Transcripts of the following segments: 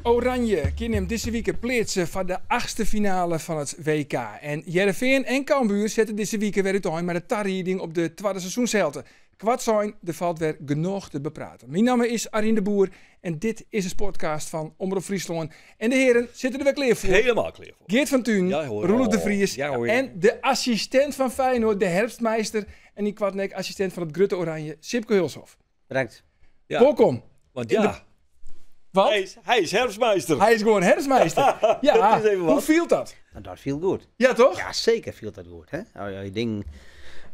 Oranje kin him dizze wike pleatse foar de achtste finale fan it WK. En Hearrenfean en Cambuur sette dizze wike wer útein mei de tarieding op de twadde seizoenshelte. Koartsein, der falt wer genôch te bepraten. Myn namme is Arjen de Boer en dit is de Sportcast fan Omrop Fryslân. En de hearen sitte der wer klear foar. Helemaal klear foar. Geert van Tuinen, Ja, hoor. Roelof de Vries Ja, hoor. en de assistint fan Feyenoord, de herfstmeister en yn koarten ek assistint fan it grutte Oranje, Sipke Hulshoff. Bedankt. Ja. Wolkom. Want In ja, de- Wat? hij is herfstmeister. Hy is gewoan herfstmeister. Ja, Dat is even wat. hoe fielt dat? Nou, dat fielt goed. Ja, toch? Ja, zeker fielt dat goed. Hè? Als je ding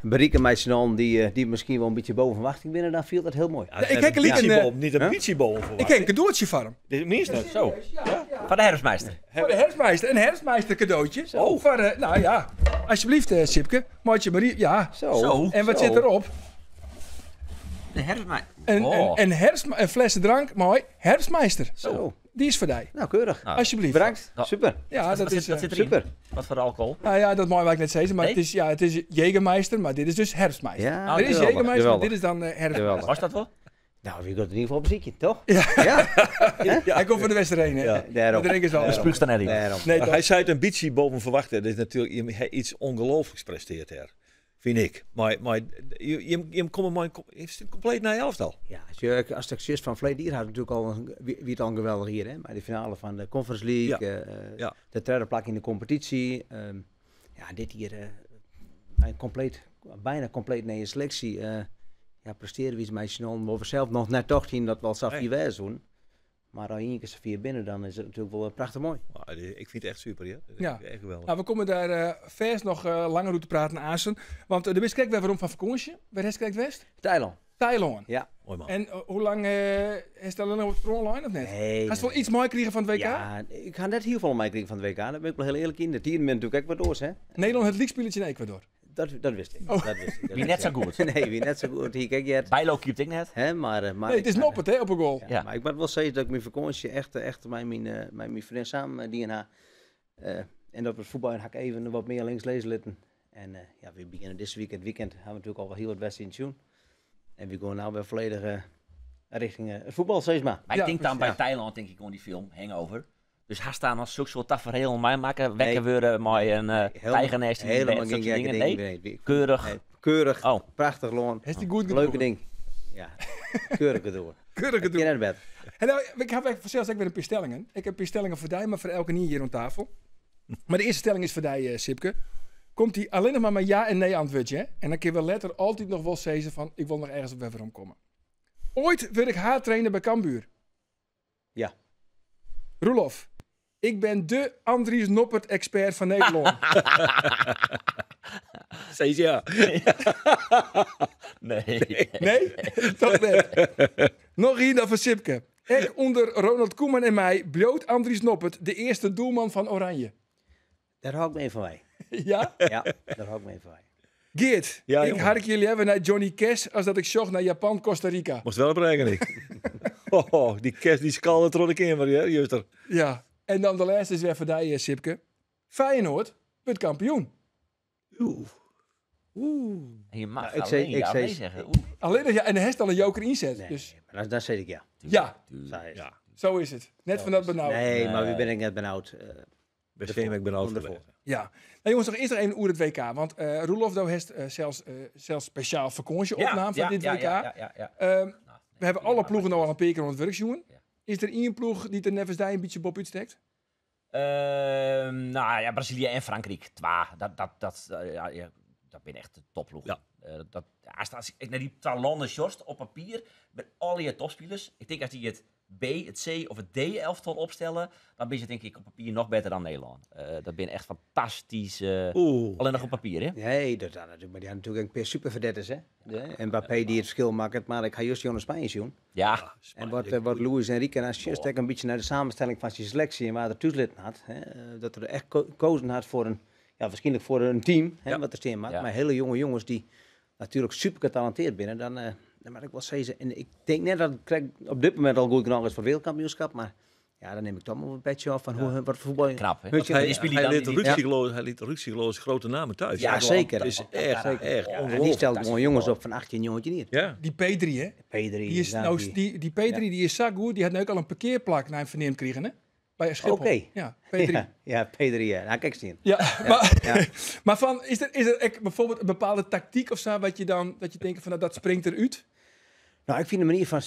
berikken met z'n allen die misschien wel een beetje boven verwachting binnen, dan fielt dat heel mooi. Ja, Ik net heb een gelijk een, ambitie boven, niet een Huh? ambitie boven Ik heb een cadeautje voor hem. Dit is net. Zo. Van de herfstmeister. Voor de herfstmeister. Een herfstmeister cadeautje. Oh. Voor, nou ja, alsjeblieft Sipke. Maatje Marie, ja. Zo. Zo. En wat Zo. zit erop? De herfstmeister. Een, een fles drank, mooi. Herfstmeister. Zo. Die is voor jou. Nou, keurig. Nou, Alsjeblieft. Bedankt. Nou. Super. Ja, Wat, dat wat is... zit, wat zit erin? Super. Wat voor alcohol? Nou ja, dat mag ik net zeggen, maar Nee? het is, ja, het is Jägermeister, maar dit is dus herfstmeister. Ja, er is geweldig, Jägermeister, maar geweldig. dit is dan herfstmeister. Geweldig. Was dat wel? Nou, wie gaat in ieder geval op muziekje, toch? Ja. Ja. Hij komt van de Westerheen, hè? Ja. Daarom. De drink is wel. Daarom. Spuugst dan Eddie. Daarom. Nee, Maar toch? hij zei het ambitie boven verwachten. Dat is natuurlijk hij iets ongelooflijks presteert er. Vind ik. Maar je komt maar je zit compleet naar je elftal. Ja, als je als het succes van verleden jaar had natuurlijk al een, wie het al een geweldig hier, hè? Maar de finale van de Conference League, de derde plek in de competitie. Ja, dit hier, een compleet, bijna compleet nieuwe selectie. Ja, presteren we iets met z'n allen, waar we zelf nog net toch zien dat we al zo Nee. vier wij doen. Maar als je één keer zo vier binnen, dan is het natuurlijk wel prachtig mooi. Maar ik vind het echt super, ja. Dat is Ja. Echt geweldig. Nou, we komen daar vers nog langer over te praten aan Assen. Want de bist kijkt weer waarom van vakantie. Waar is kijkt West? Thailand. Thailand. Ja. Mooi man. En hoe lang is dat alleen op het online of net? Nee. Hast wel iets mooi krijgen van het WK? Ja, ik ga net heel veel mij krijgen van het WK. Daar ben ik wel heel eerlijk in. De team ben natuurlijk ook wat door, hè. Nederland het league in Ecuador. Dat wist ik. Oh. Dat wist ik. Dat Wie wist net zo ik. goed. Nee, wie net zo goed. Hier, kijk, Gert. Bijlo keept ik net. Hè, maar Nee, het is ik- noppert hè, op een goal. Ja, Ja. Maar ik moet wel zeggen dat ik mijn vakantie echt met mijn vriendin samen, DNA. En dat we het voetbal en hak even wat meer links lezen litten. En ja, we beginnen dit weekend. Weekend hebben we natuurlijk al wel heel wat wedstrijden in tune. En we gaan nou weer volledig richting het voetbal, steeds maar. Maar Ja, ik denk dan bij precies. Thailand, denk ik, gewoon die film, Hangover. Dus hij staan als zulke soort tafereel mij maken, wekker Nee. worden, mooi een tijgernest in het Helemaal bed, geen zulke gekke dingen. dingen. Nee, Nee, keurig. nee, keurig, Oh. prachtig loon. Is die goed Leuke gedroegen? ding. Ja, keurig door. Keurig Ik gedroegen. naar bed. En nou, ik heb zelfs ook weer een paar stellingen. Ik heb een paar stellingen voor die, maar voor elke niet hier aan tafel. Maar de eerste stelling is voor die, Sipke. Komt die alleen nog maar met ja en nee antwoordje. Hè? En dan kun je wel letter altijd nog wel zeggen van ik wil nog ergens op weer komen. Ooit wil ik haar trainen bij Cambuur. Ja. Roelof, ik ben de Andries Noppert expert van Nederland. Steeds ja. Nee. Nee? Toch net. Nog hier dan van Sipke. Ik onder Ronald Koeman en mij bloot Andries Noppert de eerste doelman van Oranje. Daar hou ik mee van wij. Ja? Ja, daar hou ik mee van wij. Geert, Ja, ik jongen. hark jullie hebben naar Johnny Cash als dat ik zocht naar Japan, Costa Rica. Moest wel brengen, ik. Oh, die kerst die skalde trok ik in, maar ja, juster. Ja. En dan de laatste is weer voor die, Sipke. Feyenoord wordt kampioen. Oeh. Oeh. En je mag Nou, ik alleen zei- ik ja zei- nee zeggen. Oeh. Alleen dat ja, en de hest al een joker inzet. Nee, Dus maar dan zeg ik ja. ja, Zo is het. Ja. zo is het. Net van dat benauwd. Nee, maar wie Nee. ben ik net benauwd? Bij Schema, ik ben oud Wonderful. geweest. Ja. Nou jongens, nog eerst nog even oer het WK. Want Roelof nou heeft zelfs speciaal vakantie opname van ja, dit ja, WK. Ja. Nou, We hebben alle ploegen nou al een paar keer onder het werk jongen. Ja. Is er één ploeg die er nevens daar een beetje bob uitsteekt? Nou ja, Brazilië en Frankrijk. Twa, ja, dat ben echt de topploeg. Ja. Ja, als ik naar die tallonnen sjorst op papier, met al je topspelers. Ik denk als die het B, het C of het D-elftal opstellen, dan ben je denk ik op papier nog beter dan Nederland. Dat ben echt fantastisch. Oeh. Alleen nog op papier, hè? Nee, dat natuurlijk, maar die hadden natuurlijk een paar super verdetters, hè? De, Mbappé die het verschil maakt, maar ik ga juist naar Spanje zien. Ja. En wat Luis Enrique en als juist ook een beetje naar de samenstelling van zijn selectie en waar er tussen had, hè, dat er echt kozen had voor een, ja, waarschijnlijk voor een team, hè, wat er steen maakt. Ja. Maar hele jonge jongens die natuurlijk super getalenteerd binnen, dan mag ik wel zeggen. En ik denk net dat het op dit moment al goed genoeg is voor wereldkampioenschap, maar ja, dan neem ik toch maar een petje af van hoe, wat voetbal. Knap, hè? Hutje- Hij, Die spelen hij dan liet die- ruksigloos, hij liet ruksigloos grote namen thuis. Ja, zeker. Het is echt, Zeker. echt Ja, En die ongelooflijk. stelt gewoon jongens op van 18 jongetje niet. Ja. Die P3, hè? P3. Die, is, ja, nou, die- die P3 die is zo goed, die had nu ook al een parkeerplak naar hem verneemd kregen, hè? By Schiphol. Oké. Ja, P3. Ja, ja, P3, ja. Nou, kijk zien. Ja, maar, ja. maar van, is er echt bijvoorbeeld een bepaalde tactiek of zo, wat je dan, dat je denkt van, nou, dat springt eruit? Nou, ik vind de manier van...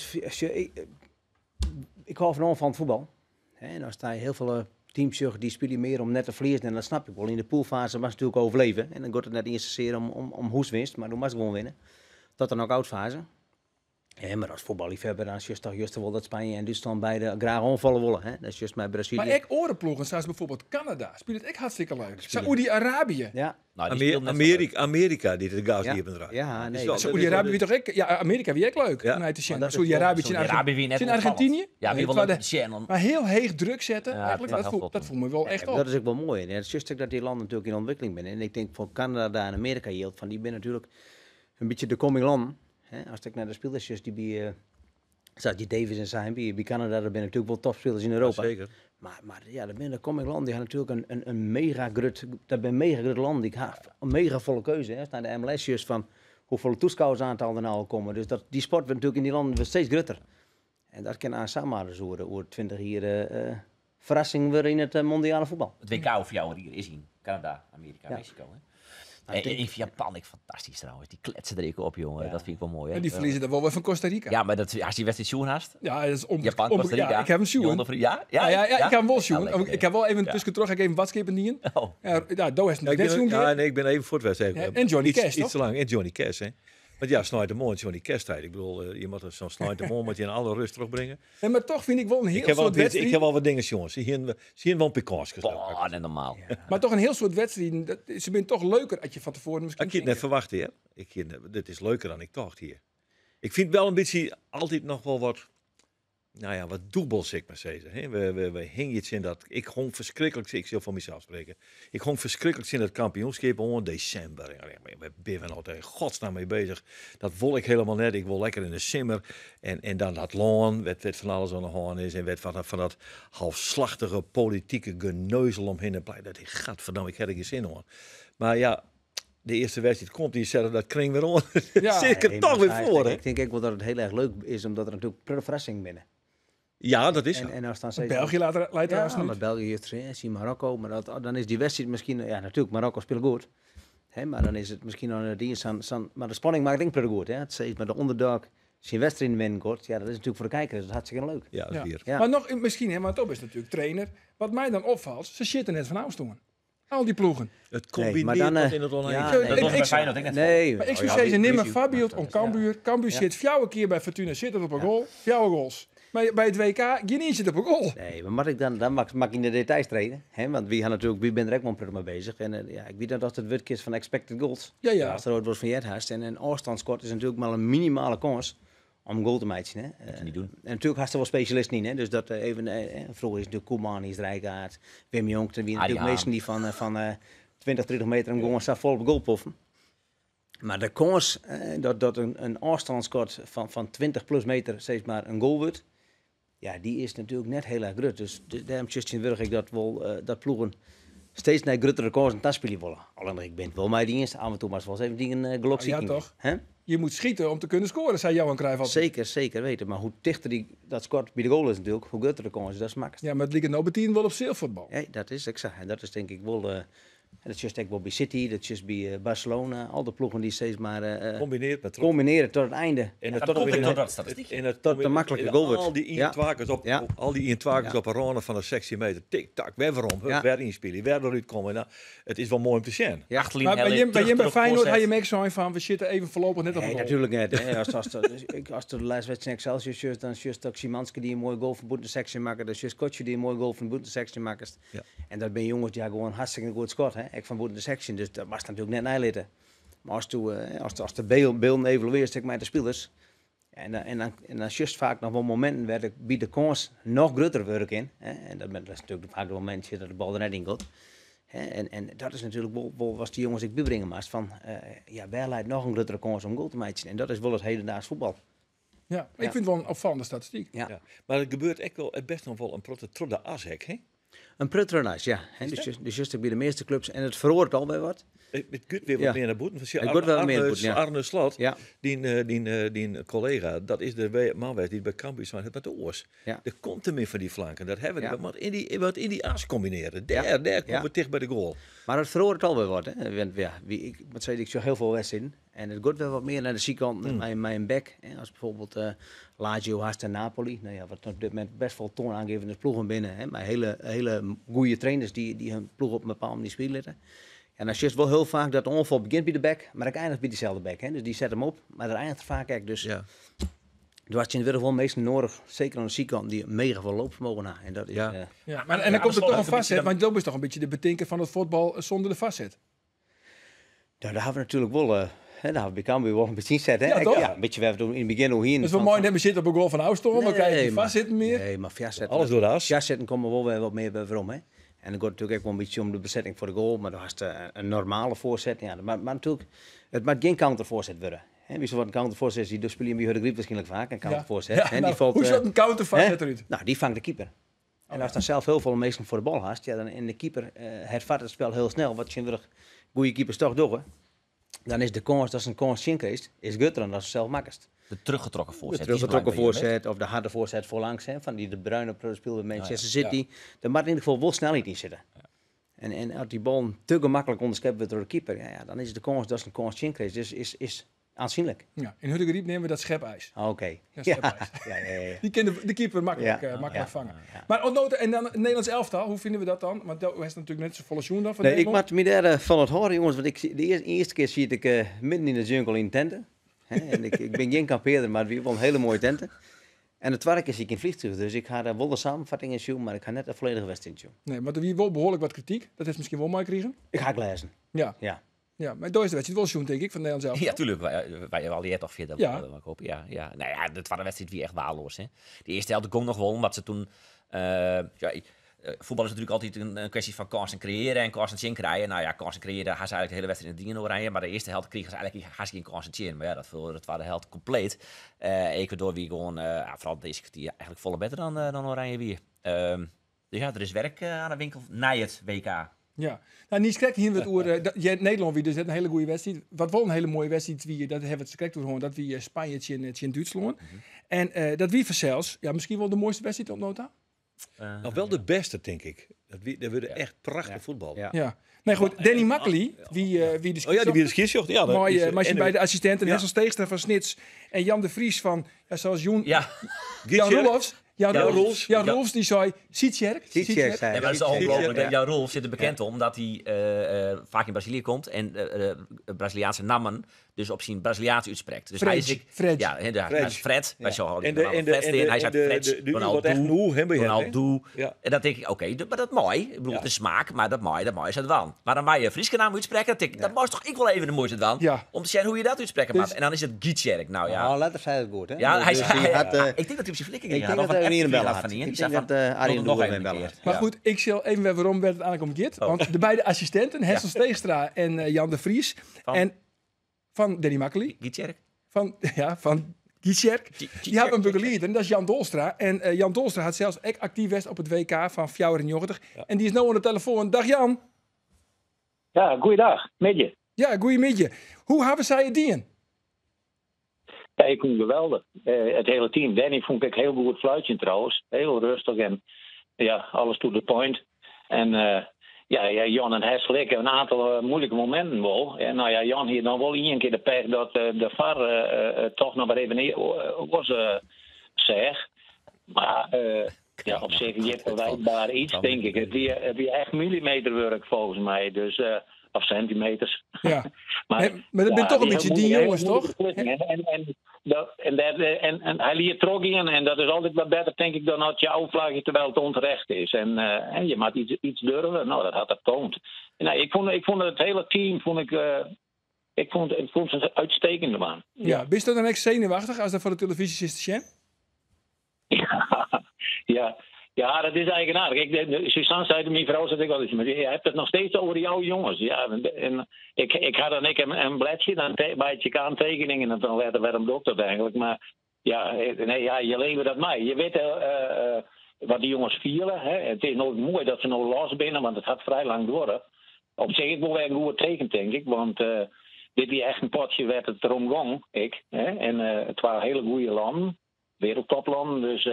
Ik hou van het voetbal. Hè, en dan sta je heel veel teams terug, die spelen meer om net te verliezen. En dat snap ik wel. In de poolfase was het natuurlijk overleven. En dan gaat het net eerst zozeer om hoeswinst, maar toen was het gewoon winnen. Tot de knock-out fase. Ja, maar als voetballiefhebber, dan is het toch juist wel dat Spanje en Duitsland beide graag aanvallen willen. Hè? Dat is juist met Brazilië. Maar ik orenploegen, zoals bijvoorbeeld Canada, speelt het echt hartstikke leuk. Saoedi-Arabië. Ja. Nou, die speelt net zo leuk. Amerika die de gas Ja. die hebben eruit. Ja, Dat nee, is wel- dat- Saoedi-Arabië wie toch ik? Ja, Amerika wie ook leuk. Ja. Om naar te zien. Maar dat is Saoedi-Arabië, wel- in Saoedi-Arabië wie net in opvallend. Argentinië. Ja, wie Nee, wil het leuk waren- zien. Maar heel heeg druk zetten, Ja, eigenlijk, dat dat, helpt voelt, wel. dat voelt me wel echt Ja, op. dat is ook wel mooi. Hè. Het is juist ook dat die landen natuurlijk in ontwikkeling zijn. En ik denk voor Canada en Amerika geldt van die ben natuurlijk een beetje de coming land. Hè. Als ik naar de spelers die bij Sergio Davis en zijn, bij Canada, daar ben natuurlijk wel topspelers in Europa. Zeker. Maar ja, dat ben de coming land, die hebben natuurlijk een mega grut, dat ben mega grut land. Die heeft een mega volle keuze. Hè. Als naar de MLS juist van hoeveel toeschouwersaantallen er nou al komen. Dus dat, die sport wordt natuurlijk in die landen weer steeds grutter. En dat kan aan samen dus over 20 jaar verrassing weer in het mondiale voetbal. Het WK over jou hier is in Canada, Amerika, Ja. Mexico. Hè? Nou, En in Japan, ik fantastisch trouwens. Die kletsen er ook op, jongen. Ja. Dat vind ik wel mooi. Hè? En die verliezen dan wel weer van Costa Rica. Ja, maar dat, als je wedstrijd zoen haast. Ja, dat is Japan, Costa Rica. Ja, ik heb hem zoen. Ja, Ja, ja, ja, ik heb hem wel zoen. Ja, lekker, Ik heb wel even Ja. tussen terug, ik even wat skippen dien. Oh. Ja, ja, Doe heeft Ja, ik net ben, zoen ja, nee, ik ben even voor het wedstrijd. Ja, en Johnny iets, Cash, Iets toch? te lang. En Johnny Cash, hè. Want ja, Snijd de Johnny Cash tijd. Ik bedoel, je moet er zo'n Snijd de moet je in alle rust terugbrengen. Nee, maar toch vind ik wel een heel Ik heb, wel, soort ik wedstrijd. heb wel wat dingen, jongens. Zie je wel een pikantje. Boah, net normaal. Maar toch een heel soort wedstrijd. Dat, ze zijn toch leuker als je van tevoren misschien. Ik had het net verwacht, hè. Dit is leuker dan ik dacht hier. Ik vind wel een beetje altijd nog wel wat, nou ja, wat dubbels, ik maar zeggen. Hè. We hingen iets in dat. Ik gewoon verschrikkelijk, ik zal van mezelf spreken. Ik gewoon verschrikkelijk in dat kampioenschap in december. Ja, maar we zijn altijd in godsnaam mee bezig. Dat wil ik helemaal net. Ik wil lekker in de simmer. En dan dat loon, werd van alles aan de hand is. En werd van dat halfslachtige politieke geneuzel omheen. En blij dat ik, gadverdamme, ik heb er geen zin in. Maar ja, de eerste wedstrijd komt, die zet dat kring weer om. Ja. Zit ik er Nee, toch maar weer Thijs, voor, hè? Ik denk ook wel dat het heel erg leuk is, omdat er natuurlijk prille verrassing binnen. Ja, dat is zo. En als dan steeds België laat er, leidt Ja, trouwens nu. maar België heeft er, zie Marokko, maar dat, dan is die wedstrijd misschien, ja natuurlijk, Marokko speelt goed. Hè, maar dan is het misschien aan de dienst aan, maar de spanning maakt denk ik prettig goed. Hè? Het is maar de underdog zijn wedstrijd winnen wordt, ja, dat is natuurlijk voor de kijkers, dat is hartstikke leuk. Ja, dat is Ja. weer. Ja. Maar nog misschien, hè, maar Top is natuurlijk trainer. Wat mij dan opvalt, ze zitten net van Oudstoorn. Al die ploegen. Het Nee, combineert maar dan, wat in het online. ja, nee. Dat Ik- was bij ik- Feyenoord ook net Nee. Maar ik oh zou ja, zeggen, wie- neem maar wie- Fabiot om Cambuur. Cambuur Ja. zit fjouwe keer bij Fortuna, zit het op een goal. Fjouwe goals. Maar bij het WK, geen één zit op een goal. Nee, maar mag ik dan, dan mag ik in de details treden. Hè? Want wie gaan natuurlijk, wie ben er ook wel prettig mee bezig. En ja, ik weet dat dat het woordje is van expected goals. Ja, ja. Als er ooit wordt van Jet haast. En een afstandskort is natuurlijk maar een minimale kans om goal te maken. Hè? Moet je niet doen. En natuurlijk had ze wel specialist niet. Hè? Dus dat even, vroeger is natuurlijk Koeman, is Rijkaard, Wim Jonk. En wie Arie natuurlijk Haan. meesten die van 20, 30 meter hem gewoon zo vol op goal poffen. Maar de kans dat een afstandskort van 20 plus meter steeds maar een goal wordt, ja, die is natuurlijk net heel erg groot. Dus daarom just ik dat wel dat ploegen steeds naar grotere kansen tas spelen willen. Alleen ik ben het wel mij die eerste af en toe maar wel eens even dingen gelok Ja, zien. toch? Hè? Je moet schieten om te kunnen scoren, zei Johan Cruijff altijd. Zeker, zeker weten. Maar hoe dichter die, dat scoort bij de goal is natuurlijk, hoe groter de kans is, dat is makkelijk. Ja, maar het ligt nou betien wel op zeelvoetbal. Ja, dat is exact. En dat is denk ik wel... en dat is juist ook wel bij City, dat is juist bij Barcelona. Al de ploegen die steeds maar Combineert met terug. combineren tot het einde. En dat het komt weer ook door dat statistiek. En het Tot de makkelijke goal wordt. Al die Ja. 21 op, Ja. al die 21 Ja. op een ronde van de 16 meter. Tik tak, weer waarom, Ja. weer inspelen, weer eruit komen. Nou, het is wel mooi om te zien. Ja. Achterlijn Maar bij Helle, Jim, bij terug, Jim bij terug, Feyenoord had voorzet. je merk zijn van, we zitten even voorlopig net op Nee, een goal. natuurlijk niet. Hè. Als de laatste wedstrijd Excelsior is, dan is juist ook Szymanski die een mooie goal van buiten de sectie maakt. Dan is juist Kotje die een mooie goal van buiten de sectie maakt. Ja. En dat ben jongens die gewoon hartstikke goed scoort. Hè. Ik van buiten de sectie, dus dat was natuurlijk net nijlitten. Maar als de beelden evalueert, zeg maar, de spelers. En dan juist vaak nog wel momenten waar de, bij de kans nog groter werk in. Hè. En dat is natuurlijk vaak het momentje dat de bal er net in gaat. Hè, en dat is natuurlijk wel wat die jongens ik bijbrengen moest. Van, ja, waar leidt nog een grotere kans om goal te maken? En dat is wel het hedendaags voetbal. Ja, maar ik Ja. vind het wel een opvallende statistiek. Ja. Ja. Maar het gebeurt echt wel, het best nog wel een protte trots de ashek, hè? Een prutternas, ja. Hè, dus juist ook bij de meeste clubs. En het verhoort al bij wat. Het gaat weer wat meer naar boeten. Het gaat wel meer naar boeten, ja. Arne Slot, die collega, dat is de man die bij Cambuur zijn, het met de oors. Ja. Er komt er meer van die flanken. Dat hebben we. Ja. Maar wat in die as combineren. Daar komen we dicht bij de goal. Maar het verhoort alweer wat. Hè? Want, ja, ik moet zeggen, ik zag heel veel wedstrijden. En het gaat wel wat meer naar de zijkant, mijn back. Hè? Als bijvoorbeeld Lazio, Haast en Napoli. Nou ja, wat op dit moment best wel toonaangevende ploegen binnen. Hè? Maar hele, hele goede trainers die hun ploeg op een bepaalde manier spelen laten. En dan zie je wel heel vaak dat de onval begint bij de back, maar ik eindigt bij diezelfde back. Hè? Dus die zet hem op, maar dat eindigt vaak echt. Dus er was in ieder geval meestal nodig, zeker aan de zijkant, die mega veel loopvermogen had. En dat is, Ja, maar, en dan komt er toch een vastzet, want dat is toch een beetje de betinker van het voetbal zonder de vastzet. Nou, daar hebben we natuurlijk wel, hè, daar hebben we bij Cambuur wel een beetje inzet, hè? Ja, toch? Ja, een beetje, we hebben toen in het begin hoe hier. Dat is wel mooi, net zitten op een goal van Oustorm, dan krijg je die vastzitten meer. Nee, maar vastzetten. Alles door de as. Vastzetten komen we wel weer wat meer bij waarom, hè? En dan gaat het natuurlijk ook wel een beetje om de bezetting voor de goal, maar dan was het een normale voorzet. Ja, maar natuurlijk, het mag geen countervoorzet worden. Hè, wie zo wat een countervoorzet is, die dus spelen bij Hurrigrip waarschijnlijk vaak, een countervoorzet. Ja, hè, die nou, valt, hoe zat een countervoorzet hè? eruit? Nou, die vangt de keeper. En als dan zelf heel veel meestal voor de bal haast, ja, dan en de keeper hervat het spel heel snel, wat je goede keepers toch doen. Dan is de kans dat ze een kans zien krijgt, is gutter dan dat ze zelf makkest. De teruggetrokken voorzet. De teruggetrokken voorzet of de harde voorzet voorlangs, hè, van die de Bruyne speelde bij Manchester City. Daar mag in ieder geval wel snelheid in zitten. Ja. En als die bal te gemakkelijk onderschept wordt door de keeper, ja, dan is de kans dat ze een kans zien krijgt, is aanzienlijk. Ja, in Hurrigrip nemen we dat schepijs. Ah, oké. Ja, schepijs. Ja. Die kan de keeper makkelijk vangen. Maar ontnoten, en dan het Nederlands elftal, hoe vinden we dat dan? Want dat is natuurlijk net zo volle schoen dan van Nee, ik Nederland. maak me daar van het horen, jongens, want ik, de eerste keer zie ik midden in de jungle in tenten. Hè, en ik ben geen kampeerder, maar het was wel een hele mooie tenten. En de tweede keer zie ik in vliegtuig, dus ik ga daar wel de samenvatting in zien, maar ik ga net de volledige wedstrijd zien. Nee, maar er wie wel behoorlijk wat kritiek. Dat heeft misschien wel mooi gekregen. Ik ga het lezen. Ja. Ja. Ja, maar daar is de wedstrijd wel zoen, denk ik, van Nederland zelf. Ja, tuurlijk. Wij al die toch verder. Ja. Ik hoop. Ja, ja. Nou ja, de tweede wedstrijd wie echt waardeloos. Hè. De eerste helft kon nog wel, omdat ze toen... voetbal is natuurlijk altijd een kwestie van kansen creëren en kansen in krijgen. Nou ja, kansen creëren, haar ze eigenlijk de hele wedstrijd in de dingen oranje. Maar de eerste helft kregen ze eigenlijk hartstikke geen kansen in. Maar ja, dat verloor de tweede helft compleet. Ecuador wie gewoon, vooral deze kwartier, eigenlijk volle beter dan Oranje weer. Dus ja, er is werk aan de winkel na het WK. Ja, nou, niet krek hier het oer. Nederland wie dus net een hele goede wedstrijd. Wat wel een hele mooie wedstrijd wie dat hebben we het correct hoor, dat wie Spanje in Duitsland. En dat wie zelfs, ja, misschien wel de mooiste wedstrijd op nota. Nog wel de beste, denk ik. Dat werden echt prachtig voetbal. Ja. Ja. Nee, goed. Danny Makkely, wie de Oh ja, die wie de schiedsjocht. Ja, mooi, maar je bij de assistenten Hessel Steegstra van Snits en Jan de Vries van, ja, zoals Joen, ja. Jan Roelofs. Jan Roelfs, Jan Roelfs die zei, Sietjerk. Sietjerk, nee, maar dat is ongelooflijk. Ja. Jan Roelfs zit er bekend om dat hij vaak in Brazilië komt en Braziliaanse namen dus op zijn Braziliaans uitspreekt. Dus Fred, hij is Fred. Ja, Fred. Fred. Wij zo En de hij zei Fred. Ronaldo. En dat denk ik, oké, maar dat mooi. Ik bedoel, het is smaak, maar dat mooi, dat mooi is het wel. Maar dan mag je Frieske naam uitspreken, dat denk ik, dat was toch ik wel even de moeite dan. Om te zien hoe je dat uitspreken mag. En dan is het Gietjerk, nou ja. Nou, later zei het goed, hè? Ja, hij zei, ik denk dat hij op zijn flikker ging. Ik denk dat hij een bellen had. Ik denk dat Arjen nog even bellen had. Maar goed, ik zal even weer waarom werd het eigenlijk om Git. Want de beide assistenten, Hessel Steegstra en Jan de Vries. En van Danny Makkely. Gietjerk. Van Gietjerk. Die had een begeleider en dat is Jan Dolstra. En Jan Dolstra had zelfs echt actief west op het WK van 94. En die is nu aan de telefoon. Dag Jan. Ja, goeiedag. Midje. Ja, goeiemiddag. Hoe hebben zij het dien? Ja, ik vond het geweldig. Het hele team. Danny vond ik heel goed fluitje trouwens. Heel rustig en ja, alles to the point. En ja, Jan en Hessel hebben een aantal moeilijke momenten wel. En nou ja, Jan hier dan wel één keer de pech dat de VAR toch nog maar even was zeg. Maar ja, op zich je verwijtbaar iets, denk ik. Het is echt millimeterwerk volgens mij. Dus... of centimeters. Ja. Maar, nee, maar dat ja, bent toch een beetje die jongens, toch? En hij liet trok in en dat is altijd wat beter, denk ik, dan als je afvlaagje terwijl het onterecht is. En je moet iets durven. Nou, dat had dat toont. En, nou, ik vond het hele team, ik vond ze uitstekende man. Ja, ben je dan echt zenuwachtig als dat voor de televisie is te zien? Ja. Ja, dat is eigenaardig. Suzanne zei, mijn vrouw zei ik wel eens, maar je hebt het nog steeds over jouw jongens. Ja, en ik had dan ik een bladje, dan bijt je aantekeningen en dan letter waarom doe ik dat eigenlijk. Maar ja, nee, ja, je levert dat mij. Je weet wat die jongens vielen. Hè. Het is nooit mooi dat ze nog los binnen, want het gaat vrij lang door. Op sich ek wol wer in goed teken, tink ik. Want dit wie echt in potsje wêr't it derom gong, ek. Hè? En twa hiele goede lannen, wereldtoplannen. Dus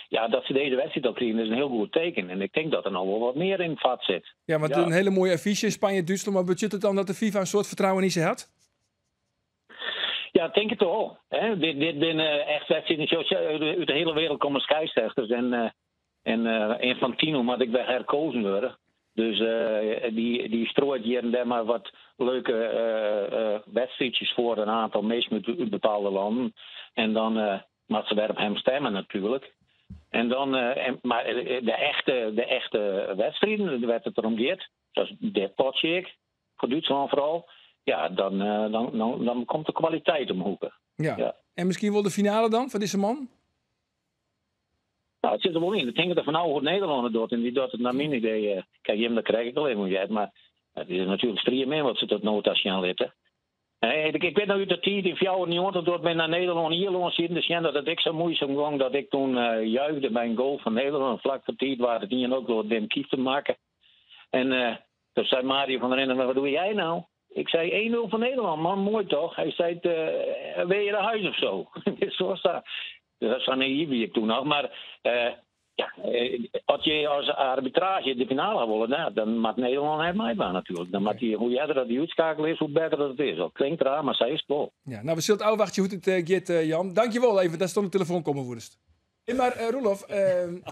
ja, dat se dizze wedstriid al krigen is in hiel goed teken. En ik tink dat der noch wol wat mear yn it fet sit. Ja, want in hiele moaie affysje, Spanje-Dútslân. Mar betsjut it dan dat de FIFA in soad fertrouwen yn se hat? Ja, tink it wol. Hè? Dit binne echt wedstriden. Sjoch, út de hiele wereld komme skeidsrechters. En Infantino moat ek wer herkozen wurde. Dus dy strooit hjir en dêr mar wat leuke wedstriidsjes foar in oantal minsken út bepaalde lannen. En dan moat se wer op him stemme natuerlik. En dan, en, mar de echte wedstriden, wêr't it derom giet, sa as dit potsje ek, foar Dútslân foaral, ja, dan komt de kwaliteit omhoeke. Ja. En miskien wol de finale dan foar dizze man? Nou, it sit der wol yn. It hinget der fanôf hoe't Nederlân it docht. En dy docht it nei myn idee, kijk, jim, dat krij ik al even heard, mar it is natuerlik striemin wat se tot no ta sjen litte. Nee, ik wit noch út de tiid yn 94 doe't we nei Nederlân-Ierlân sieten te sjen dat it ek sa muoisum gong dat ik toen juichte by in goal fan Nederlân. Flak foar tiid waard it ien ook troch Wim Kieft te makke. En toen sei Mario van der Ende, wat doe jij nou? Ik sei 1-0 foar Nederlân, man, moai toch? Hy sei, wil je naar huis of zo? Zo sa. Dus sa nayf wie ik toen noch. Mar ja, as je as arbitraazje de finale ha wolle, nou, dan moat Nederlân net meidwaan natuerlik. Dan moat die, hoe earder dat die útskakele is, hoe better dat it is. Dat klinkt raar, mar sa is it wol. Ja, nou, we sille it ôfwachtsje hoe't it giet, Jan. Dankjewol even datst oan de telefoan kommen woest. Hey, mar Roelof,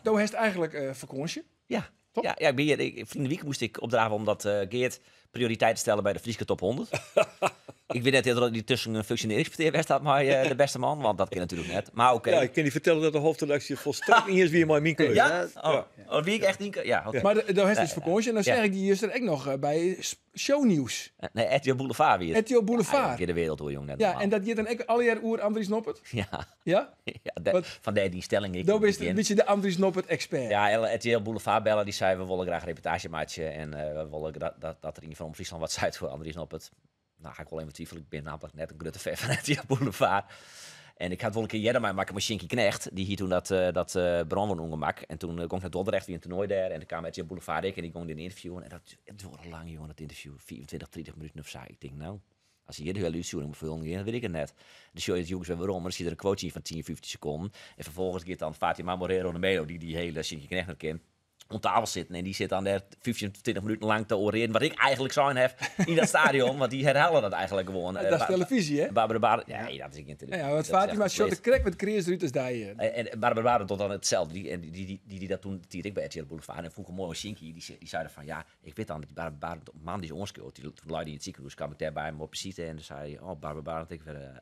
do hast eigentlik fakânsje. Ja. Toch? Ja, ja, ik ben hier, ik, ferline wike moast ik opdrave omdat Geert prioriteiten stelde by de Fryske Top 100. Ik wit net oft dy tusken in funksjonearringspetear west hat mei de bêste man, want dat kin natuerlik net. Mar oké. Ja, ik kin dy fertelle dat de hoofdredactie volstrekt iens wie mei myn keuze. Ja? Oh. Oh, wie ik echt yn ja, oké. Mar do hast dus fakânsje en dan seach ik dy juster ek noch by Shownieuws. Nee, RTL Boulevard wie it. RTL Boulevard. Ja, giet de wereld oer, jong. Net Ja, normaal. en dat giet dan ek allegear oer Andries Noppert? Ja. Ja? Ja, Wat? fan dêr dy stelling ek Do yn it bist in begjin. bytsje de Andries Noppert expert. Ja, RTL Boulevard belle, dy sei we wolle graach reportaazje meitsje en we wolle dat der ien fan Omrop Fryslân wat seit oer Andries Noppert. Nou, ha ik wol even twifel, ik bin nammentlik net in grutte fan fan RTL Boulevard. En ik ha it wol in kear earder meimakke mei Sjinkie Knegt. Dy hie toen dat brânwûn-ûngemak. En toen gong ik nei Dordrecht, wie in toernoai dêr. En toen kaam RTL Boulevard ek en dy gong dêr ynterviewen. En dat duorre lang, jonge, dat ynterview. 25, 30 minuten of sa. Ik tink, nou, as se hjir de hiele útstjoering op foljen gean, dan wit ik it net. Dan sjoch je it jûns wer werom en dan sit der in quoteje yn fan 10, 15 sekonden. En ferfolgens giet dan Fatima Morero de Melo, dy't dy hiele Sjinkie Knegt net ken, oan tafel sitten en dy sit dan dêr 15, 20 minuten lang te orearen wat ik eigentlik sein haw yn dat stadion, want dy herhale dat eigentlik gewoan. Dat is telefyzje, hè? Barbara Bar, nee, dat is gjin telefyzje. Ja, want Dat is echt Fatima sjocht der compleet. krekt wat kreazer út as dy. En Barbara Bar docht dan itselde. Dy, en dy, dy, dy die dat toen de tiid ek by RTL Boulevard. En fûn ik moai oan Sjinkie, dy sei dan fan, ja, ik wit dan dat Barbara Bar moandei is oanskriuwd. Toen lei dy yn it sikehûs, kaam ik dêr by him op besite en toen sei hy, oh, Barbara Bar,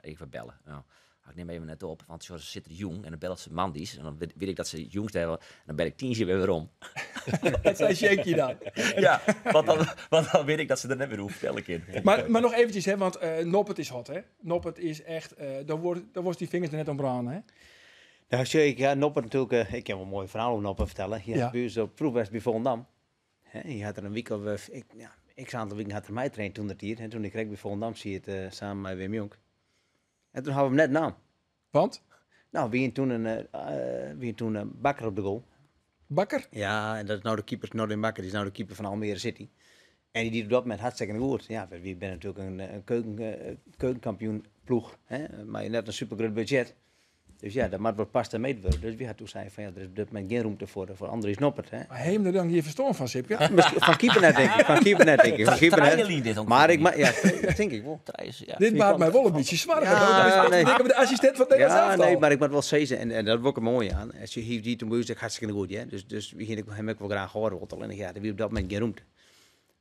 ik wer belle. Nou, ik nim even net op, want ze sit der jûn en dan bellet se moandeis. En dan wit ik dat se jûns dêr en dan bel ik tiisdei wer werom. Dat sei Sjinkie dan. Ja, want dan wit ik dat se der net mear oer fertelle kin. Maar noch eventjes, hè, want Noppert is hot, hè? Noppert is echt, daar worst die vingers er net om brâne, hè? Nou, sjoch, ik, ja, Noppert natuerlik, ik kin wol in moai ferhaal oer Noppert fertelle. Hy hat by ús op proef west by Volendam. Hè, hy hat der in wike of ik, ja, x oantal wiken hat er meitraind toen dat tiid. En toen ik krekt by Volendam siet, samen mei Wim Jonk. En toen hawwe we him net naam. Want? Nou, wie toen een wie toen een Bakker op de goal. Bakker? Ja, en dat is nou de keeper, Nordin Bakker, die is nou de keeper van Almere City. En die deed op dat moment hartstikke goed. Ja, we zijn natuurlijk een keukenkampioenploeg, hè, maar net een supergroot budget. Dus ja, dat moet wat past en meet worden. Dus we hadden toen zei van ja, er is op dit moment geen ruimte voor Andries Noppert. Hè. Maar heeft er dan hier verstand van, Sipke? Ja, misschien, van keeper net, denk ik. Van keeper net, denk ik. Van keeper net. Treinen dit ongeveer. Maar ik ma-, ja, dat denk ik wel. Treinen, ja. Dit maakt mij wel een beetje zwaar. Ja, Dat is nee. denk ik de assistent van het Nederlands Ja, elftal. nee, maar ik moet wel zeggen, en dat wordt ook mooi aan. Als je hier die toen moest, ik hartstikke goed, hè. Dus we gingen hem ook wel graag horen, want alleen, ja, er wie op dat moment geen ruimte.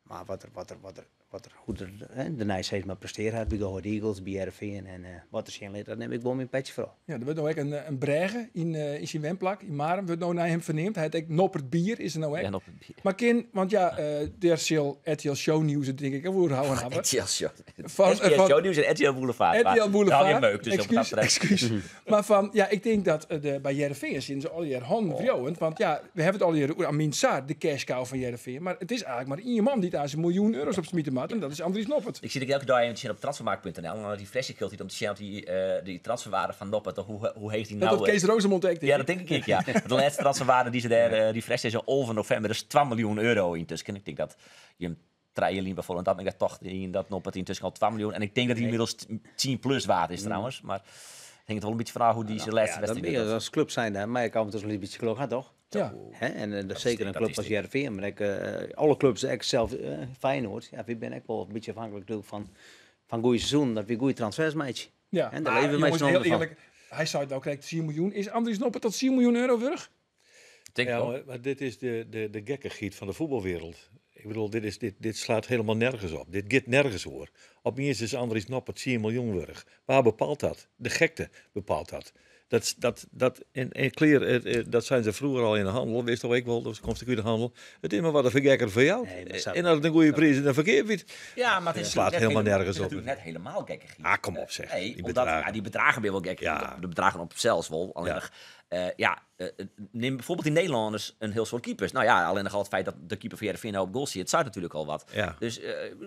Maar wat er, wat er, wat er, wat er, hoe er, hè, de Nijs heeft maar presteerd had bij Go Ahead Eagles, bij RV en wat er zijn ligt, dat neem ik wel mijn petje voor. Ja, er wordt nou ook een brêge in zijn wenplak, in Marum, wordt nou naar hem verneemd. Hij heeft ook Noppert Bier, is er nou ook. Ja, Noppert Bier. Maar kin, want ja, der zal RTL Show Nieuws, dat denk ik, ook wel houden hebben. RTL Show. Van, RTL Show Nieuws en RTL Boulevard. RTL Maar Boulevard. Nou, je meuk, dus op dat Excuus, betreft. excuus. Maar van, ja, ik denk dat bij Heerenveen zien ze al die handen wrijvend. Want ja, we hebben het al hier over Amin Sarr, de cash cow van Heerenveen. Maar het is eigenlijk maar één man die daar zijn miljoen euro's op smieten moet. En dat is Andries Noppert. Ik zit ook elke dag even op transfermarkt punt N L. En dan die flesje kilt hij om te zien die transferwaarde van Noppert. Hoe heeft hij Dat nou, had Kees Roozemond ook, denk Ja, ik. dat denk ik, ja. De laatste transferwaarde die ze daar, die fles is al over november, dat is 12 miljoen euro intussen. En ik denk dat je hem 3 jaar bijvoorbeeld, dat ik dat toch in dat Noppert intussen al 2 miljoen. En ik denk dat hij inmiddels 10 plus waard is trouwens. Maar het hangt wel een beetje vanaf hoe die zijn laatste Ja, dan wedstrijd ben je doet. als club zijn daar, maar ik kan het dus een beetje geluk gehad, toch? Ja. Hè? En dat Dat is zeker een dat club is als dik. Heerenveen, maar ik, alle clubs, ik zelf Feyenoord, ja, we ben ik wel een beetje afhankelijk natuurlijk van goede seizoen, dat we goede transfers maken. Ja. En daar Maar, leven wij jongens, snel heel van. eerlijk, hij zei het nou, krijgt 4 miljoen. Is Andries Noppert tot 4 miljoen euro wurg? Denk ik Ja, wel. maar dit is de gekkegiet van de voetbalwereld. Ik bedoel, dit slaat helemaal nergens op. Dit gaat nergens hoor. Op eens is Andries Noppert 10 miljoen wurg. Waar bepaalt dat? De gekte bepaalt dat. Dat, dat, dat, en kleer, dat zijn ze vroeger al in de handel, wist toch ik wel, dat komt uit de handel. Het is maar wat een vergekker voor jou. Nee, maar En dat het een goede prijs en een verkeerd biedt. Ja, maar het is slaat natuurlijk net helemaal nergens het is op. natuurlijk net helemaal gekkig. Ah, kom op zeg. Nee, Die omdat bedragen. ja, die bedragen ben wel gek. Ja. De bedragen op zelfs wel. Alleen nog, ja, neem bijvoorbeeld die Nederlanders een heel soort keepers. Nou ja, alleen nog al het feit dat de keeper van Heerenveen op goal zit, zou natuurlijk al wat. Ja. Dus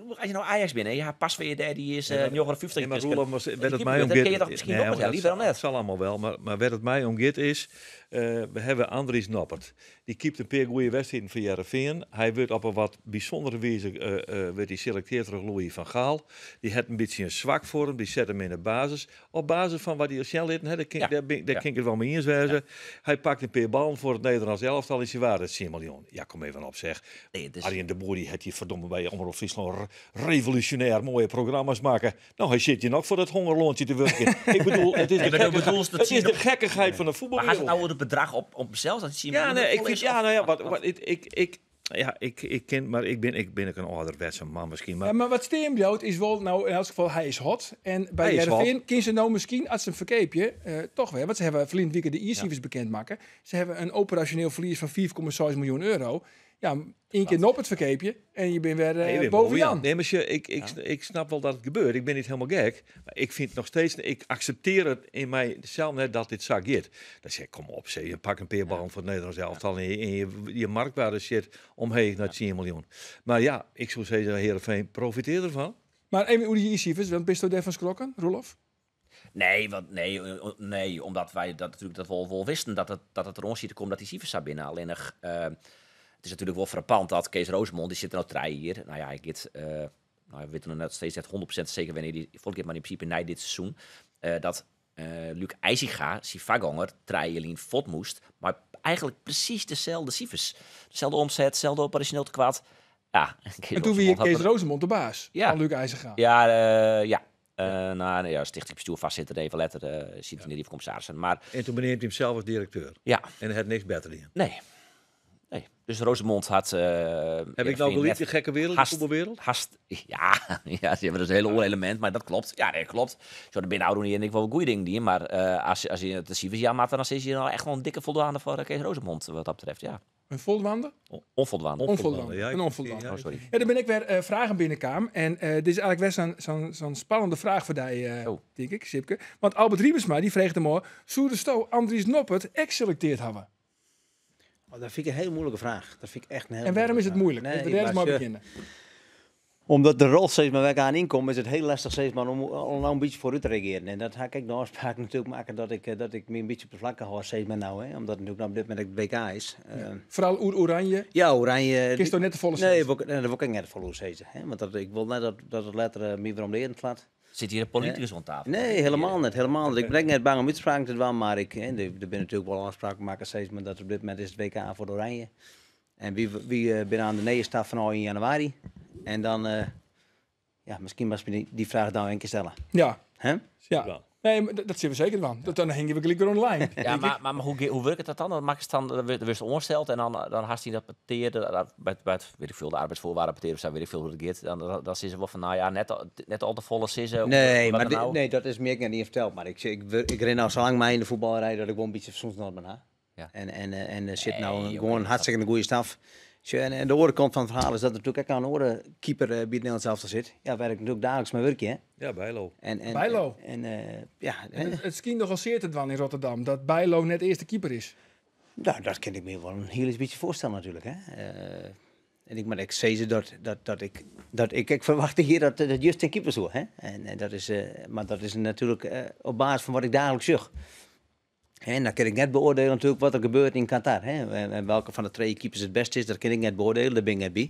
als je nou Ajax binnen, ja, pas weer daar, die is 59. Nee, maar dus Roelof, maar die werd het keeper, mij om dat kun je gaat- toch misschien Nee, nog maar wel, dat liever dan net. Dat zal allemaal wel, maar werd het mij om gaat is, we hebben Andries Noppert. Die keept een paar goede wedstrijden voor Heerenveen. Hij wordt op een wat bijzondere wijze wordt hij selecteerd door Louis van Gaal. Die heeft een beetje een zwak voor hem, die zet hem in de basis. Op basis van wat hij al snel liet, hè, daar kan, daar ben, daar kan ik het wel mee eens wezen. Hij pakt een paar ballen voor het Nederlands elftal, is hij waar, dat 10 miljoen. Ja, kom even op zeg. Nee, het is- Arjen de Boer die het hier verdomme bij Omroep Friesland revolutionair mooie programma's maken. Nou, hij zit hier nog voor dat hongerloontje te werken. Ik bedoel, het is de, Nee, maar dat gekkigheid, bedoel ze dat het is zie de je gekkigheid van de Maar gaat het voetbalwereld. nou over het bedrag op zelf? Dat zie je Ja, maar nee, ik vol vind, is, ja, of- nou ja, wat, ik, ja, ik ken, maar ik ben ook een ouderwetse man misschien. Maar Ja, maar wat Steen bouwt is wel, nou in elk geval, hij is hot. En bij Hij is Heerenveen hot. kiezen ze nou misschien, als ze een verkeepje, toch weer. Want ze hebben verleden weekend de e-cijfers bekend maken. Ze hebben een operationeel verlies van 4,6 miljoen euro. Ja, één keer op het verkeepje en je bent weer Nee, weer boven Jan. Nee, maar ik snap wel dat het gebeurt. Ik ben niet helemaal gek. Maar ik vind nog steeds, ik accepteer het in mijzelf net dat dit zak gaat. Dan zeg ik, kom op, zeg, je pak een paar ballen voor het Nederlands elftal en je marktwaarde zit omheen naar 10 miljoen. Maar ja, ik zou zeggen, Heerenveen, profiteer ervan. Maar even hoe die e-cijfers, want bist u daarvan schrokken, Roelof? Nee, want, nee, nee, omdat wij dat natuurlijk dat wel wisten dat het er ons zit te komen dat die cijfers daar binnen. Alleen nog, het is natuurlijk wel frappant dat Kees Roozemond, die zit er nou drie hier. Nou ja, ik weet, nou, we weten nog net steeds net 100% zeker wanneer die volgende keer, maar in principe na dit seizoen, dat Luc IJzinga, zijn vagonger, drie fot moest, maar eigenlijk precies dezelfde cijfers. Dezelfde omzet, hetzelfde operationeel tekort. Ja, Kees En toen wie Roozemond had Kees er- Roozemond de baas Ja. van Luc IJzinga. Ja, ja. Nou, nee, ja, stichtingsbestuur vastzitten, even letter, zit in de commissarissen. Maar En toen benoemde hij hem zelf als directeur. ja, En hij had niks beter in. nee. Nee. Dus Roozemond had... Heb ik nou gelijk de gekke wereld, de voetbalwereld? Hast, ja, ja, ze hebben dus een hele oor element, maar dat klopt. Ja, nee, klopt. Zo de binnenhouden niet en ik wel goede dingen die, maar als je het de cijfers ja maakt, dan is je nou echt wel een dikke voldoende voor Kees Roozemond, wat dat betreft, ja. Een voldoende? Onvoldoende. Onvoldoende. Ja, Een onvoldoende. ja, Oh, sorry. Ja, daar ben ik weer vragen binnenkwam. En dit is eigenlijk best zo'n spannende vraag voor die, denk ik, Sipke. Want Albert Riemersma, die vreeg hem al, zou de sto Andries Noppert ex-selecteerd hebben? Oh, dat vind ik een hele moeilijke vraag. Dat vind ik echt een hele En waarom is het moeilijke moeilijk? vraag. Laten we daar eens maar maar, beginnen. Omdat de rol steeds maar werk aan inkomt, is het heel lastig steeds maar om nou een beetje vooruit te reageren. En dat ga ik de afspraak natuurlijk maken dat ik me een beetje op de vlakke hou steeds maar nou. Hè, omdat het natuurlijk nou op dit moment het WK is. Vooral Oer Oranje. Ja, Oranje. Kist toch net de volle Nee, zes? nee, dat wil ik net de volle zes, hè, want ik wil net dat het letter meer weer om de eren slaat. Zit hier een politicus aan tafel? Nee, helemaal niet. Helemaal niet. Ik ben net bang om uitspraken te doen, maar ik, hè, er ben natuurlijk wel afspraken maken steeds, maar dat op dit moment is het WK voor de Oranje. En wie binnen aan de nee staat van al in januari. En dan, ja, misschien was me die vraag dan een keer stellen. Ja. Hè? Ja. Wel. Nee, maar dat zien we zeker van. Dat, dan hingen we gelijk weer online. Ja, maar hoe werkt dat dan? Dan maak je het dan, dan wordt het ongesteld en dan haast hij dat pateerde, dat, bij het, weet ik veel, de arbeidsvoorwaarden pateerde of zo, weet ik veel hoe het gaat. Dan is ze wel van, nou ja, net al te volle sissen. Nee, wat maar dan nou? nee, dat is meer ik niet verteld. Maar ik ren nou zo lang mee in de voetballerij dat ik wel een beetje soms nog ben. Hè? Ja. En er zit nou Nee, een, joh, gewoon dat hartstikke een goede staf. Tje, en de andere kant van het verhaal is dat er natuurlijk ook aan de andere keeper bij het Nederlands elftal zit. Ja, werk ik natuurlijk dagelijks mijn werkje, hè. Ja, Bijlo. Bijlo. En ja, En hè. het schijnt nogal zeer te dwan in Rotterdam, dat Bijlo net eerste keeper is. Nou, dat kan ik me wel een heel beetje voorstellen natuurlijk, hè. En ik, maar ik zei ze dat, dat, dat ik, dat ik, ik verwachtte hier dat Justin keeper zou, hè. En dat is, maar dat is natuurlijk op basis van wat ik dagelijks zag. En dan kan ik net beoordelen natuurlijk wat er gebeurt in Qatar. Hè? En welke van de twee keepers het beste is, dat kan ik net beoordelen, daar ben ik net bij.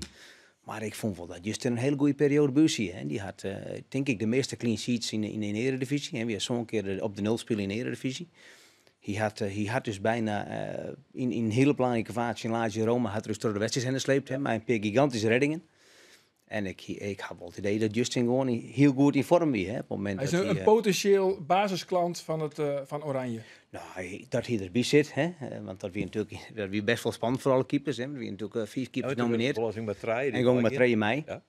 Maar ik vond wel dat Justin een hele goede periode bij zie. Hè. Die had, denk ik, de meeste clean sheets in de Eredivisie. Hè. Weer zo'n keer op de nul spelen in de Eredivisie. Hij had dus bijna in een hele belangrijke fase in Lazio Roma had er dus door de wedstrijd heen gesleept, hè, maar een paar gigantische reddingen. En ik had wel het idee dat Justin gewoon heel goed in vorm was. Hè, op het moment Hij is dat een, hij, een potentieel basisklant van Oranje. Nou, dat hij erbij zit, hè, want dat wie natuurlijk dat wie best wel spannend voor alle keepers. Hè. We natuurlijk vier keepers genomineerd. Oplossing met Trij. En gewoon met Trey mei. Ja.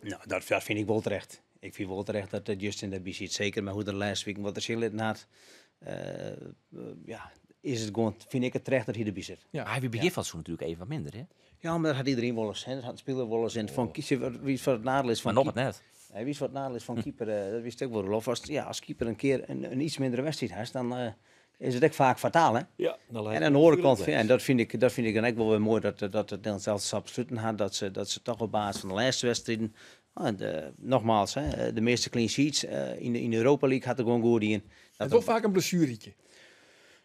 Nou, dat vind ik wel terecht. Ik vind wel terecht dat Justin daarbij zit. Zeker maar hoe de laatste week wat er zin in had. Ja, is het gewoon, vind ik het terecht dat hij erbij zit. Ja. Maar hij begin van het seizoen natuurlijk even wat minder, hè? Ja, maar dat had iedereen wel eens. Hè. Dat had de speler wel eens. En van kiezen, wie is wat het nadeel is van Maar nog het net. Nee, wie is wat het nadeel is van keeper, dat wist ik ook wel. Roelof. Als keeper een keer een iets mindere wedstrijd heeft, dan is het echt vaak fataal, hè? Ja, dan En aan de andere kant, ja, en dat vind ik dan ook wel weer mooi dat het Nederlands zelf besloten had, dat ze toch op basis van de laatste wedstrijden, ah, nogmaals, hè, de meeste clean sheets in de Europa League had er gewoon goed in. Het wordt vaak een blessuretje.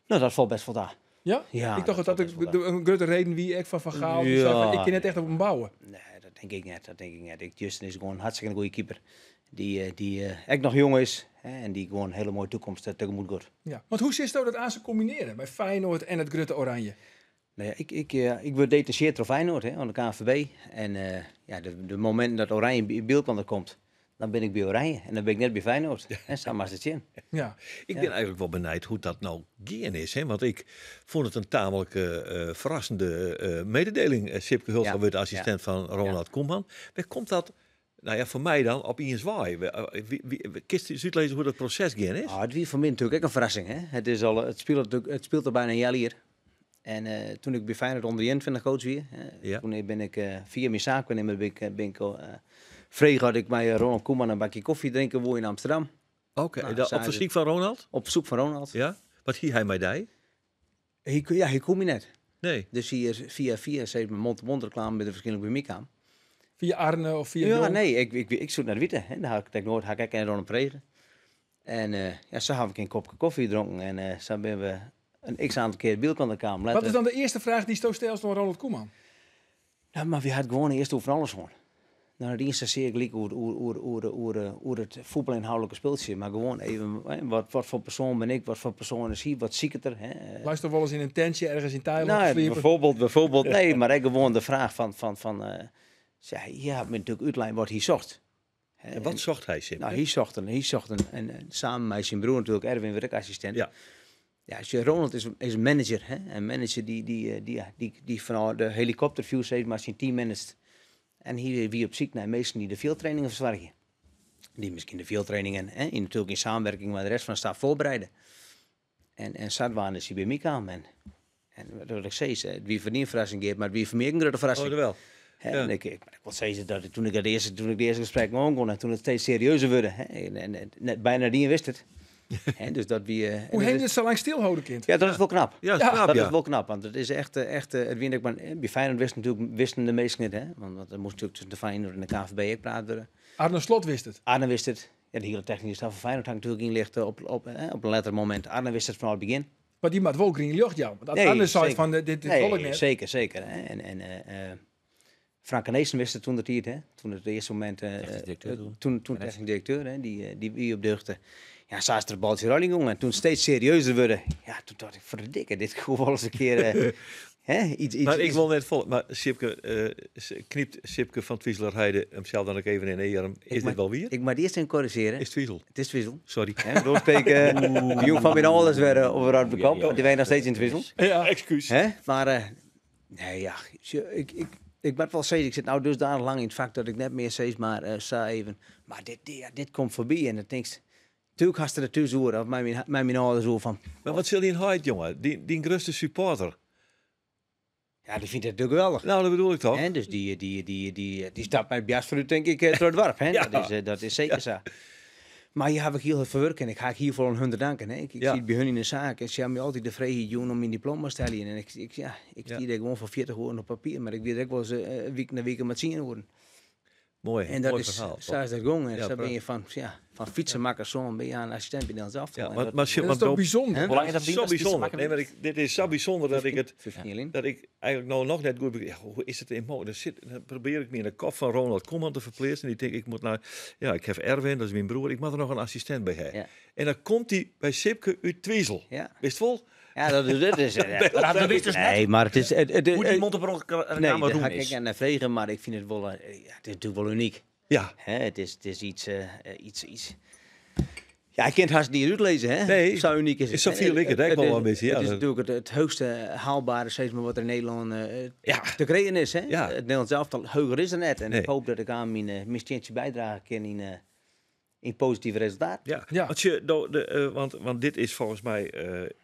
Nou, dat valt best wel daar. Ja? Ja, Ik dacht dat valt dat best wel de, een grote reden wie ik van Van Gaal. Die Ja. zei van, ik kan net echt op hem bouwen. Nee, dat denk ik net. Dat denk ik net. Justin is gewoon een hartstikke goede keeper. Die ook nog jong is, hè, en die gewoon een hele mooie toekomst tegemoet gaat. Ja. Want hoe zit dat aan ze combineren bij Feyenoord en het Grutte Oranje? Nou ja, ik word detacheerd door Feyenoord, hè, aan de KNVB. En ja, de momenten dat Oranje in beeld komt, dan ben ik bij Oranje. En dan ben ik net bij Feyenoord. En samen maar het in. Ik ben eigenlijk wel benijd hoe dat nou gaan is. Hè? Want ik vond het een tamelijk verrassende mededeling. Sipke Hulshoff wordt assistent van Ronald Koeman. Waar komt dat, nou ja, voor mij dan op eens waai? Kist u uitlezen hoe dat proces gaan is? Ah, het was voor mij natuurlijk ook een verrassing. Hè? Het speelt al bijna een jaar hier. En toen ik bij Feyenoord onder de 21 coach weer, hè, toen ben ik via mijn zaakwaarnemer ben ik vreeg had ik bij Ronald Koeman een bakje koffie drinken woe in Amsterdam. Oké, Nou, op zei verzoek van Ronald? Op verzoek van Ronald. Ja? Wat hier hij mij deed? Ja, hij kon me net. Nee. Dus hier via via, zei mijn mond-to-mond reclame met de verschillende bij mij kwam. Via Arne of via Ja, Jong? nee, ik zoek naar de witte. Hè. Daar had ik nooit had ik en Ronald pregen. En ja, zo heb ik een kopje koffie gedronken en zo ben we een x aantal keer beeld aan de kamer. Wat is dan de eerste vraag die zo stelt door Ronald Koeman? Nou, maar we hadden gewoon eerst over alles gewoon. Nou, de eerste zeer gelijk over het voetbalinhoudelijke speeltje. Maar gewoon even, hè, wat voor persoon ben ik, wat voor persoon is hij, wat zie ik het er. Hè? Luister wel eens in een tentje ergens in Thailand Nou, te sliepen. bijvoorbeeld, nee, maar ik gewoon de vraag van ja, hier had me natuurlijk uitlijn wat hij zocht. Hè, En wat zocht hij, Sipke? Nou, hij zocht een, en samen met zijn broer natuurlijk, Erwin, werkassistent. Ja, als je, Ronald is een manager, hè? Een manager die, ja, die vanuit de helikopterview zeg maar zijn team managt. En hier wie op ziek naar mensen die de veldtrainingen verzorgen. Die misschien de veldtrainingen, hè, natuurlijk in samenwerking met de rest van de staf voorbereiden. En Sadwaan is hij bij mij kwam. En wat ik zei, is, het wie voor die verrassing geeft, maar wie voor meer een grote verrassing. Oh, dat wel. Hè, Ja. En ik wil zeggen dat ik, toen ik de eerste gesprek begon en toen het steeds serieuzer werd, hè, en net bijna die wist het. Hè, dus dat wie, en Hoe dat heen is- het zo lang stilhouden, kind? Ja, dat is wel knap. Ja, dat is knap, Dat ja. is wel knap, want het is echt, het wint ook maar, bij Feyenoord wisten natuurlijk wisten de meesten het, hè, want er moest natuurlijk tussen de Feyenoord en de KNVB ook praten worden. Arne Slot wist het. Arne wist het. Ja, de hele technische staf van Feyenoord hangt natuurlijk inlichten op een later moment. Arne wist het vanaf het begin. Maar die maakt wel green licht, ja. Want Nee, Arne zei zeker. van, dit wil ik Nee, net. zeker. Hè. En Frank Arnesen wist het toen dat hij het, hè. Toen het eerste moment, Technisch directeur toen. toen technisch directeur, hè, die op deugde. Ja, zo is er baltje rolling, jongen. En toen steeds serieuzer worden. Ja, toen dacht ik, verdikke, dit gewoon wel eens een keer, hè, iets, Maar ik iets- wil net vol. Maar Sipke, kniept Sipke van Twizelerheide hemzelf dan ook even in de arm? Is dit wel weer? Ik moet eerst even corrigeren. Is Twizel? Het is Twizel. Sorry. Hè, doorspreken, de jong van mijn ouders werden over uit bekend, Ja, want die waren nog steeds in Twizel. Ja. Excuus. Hè? Maar, nee, ja, ik ben wel steeds, ik zit nou dusdanig lang in het vak dat ik net meer steeds maar sta even. Maar ja, dit komt voorbij en dan denk ik, natuurlijk had ze er tussen horen, of mijn ouders horen van, Maar wat zul die in huid, jongen? Die grootste supporter. ja, die vindt het natuurlijk geweldig. Nou, dat bedoel ik toch? Hè? Dus die stapt met Bias vooruit, denk ik, door het dorp. Hè? Ja. Dat is zeker zo. Maar hier heb ik heel veel verwerken en ik ga hiervoor een hun danken. Hè? Ik zie het bij hun in de zaak en ze hebben me altijd de vrije doen om mijn diploma te stellen. En ja, ik zie dat gewoon van 40 woorden op papier, maar ik weet ook wel eens week na week met zien worden. Mooi, En dat mooi is, verhaal. zo is dat gong. En Ja, zo ben je van, ja, Van fietsenmakerszoon ben je een assistent bij Nederlands elftal. Ja, En maar, dat- maar, Dat is want toch nou- bijzonder? Hoe lang is dat Zo ding? bijzonder. Nee, maar ik, dit is zo bijzonder dat ik het 15 jaar in. dat ik eigenlijk nou nog net goed begrijp. Ja, hoe is het in mogelijk? Dan probeer ik me in de kop van Ronald Koeman te verplaatsen. En die denk ik moet naar, ja, ik heb Erwin, dat is mijn broer. Ik moet er nog een assistent bij hebben. Ja. En dan komt hij bij Sipke uit Twizel. Ja. Wist wel? Ja, dat is het. Is, ja. Maar dat wist dus net Nee, maar het is... Het, hoe die mond op Nee, reclame daar roem ga ik is. aan naar vregen, maar ik vind het wel... ja, het is natuurlijk wel uniek. Ja. Hè, het is iets, iets... Ja, ik kan het haast niet uitlezen, hè? Nee. Zo uniek is het. Is zo viel ik het, hè? Ik wel een beetje, ja, Het is dat- natuurlijk het hoogste haalbare steeds maar wat er in Nederland Ja. te creëren is, hè? Ja. Het Nederlands elftal hoger is er net. En Nee. ik hoop dat ik aan mijn steentje bijdragen kan in positieve resultaat. Ja, Ja. Want, je, want dit is volgens mij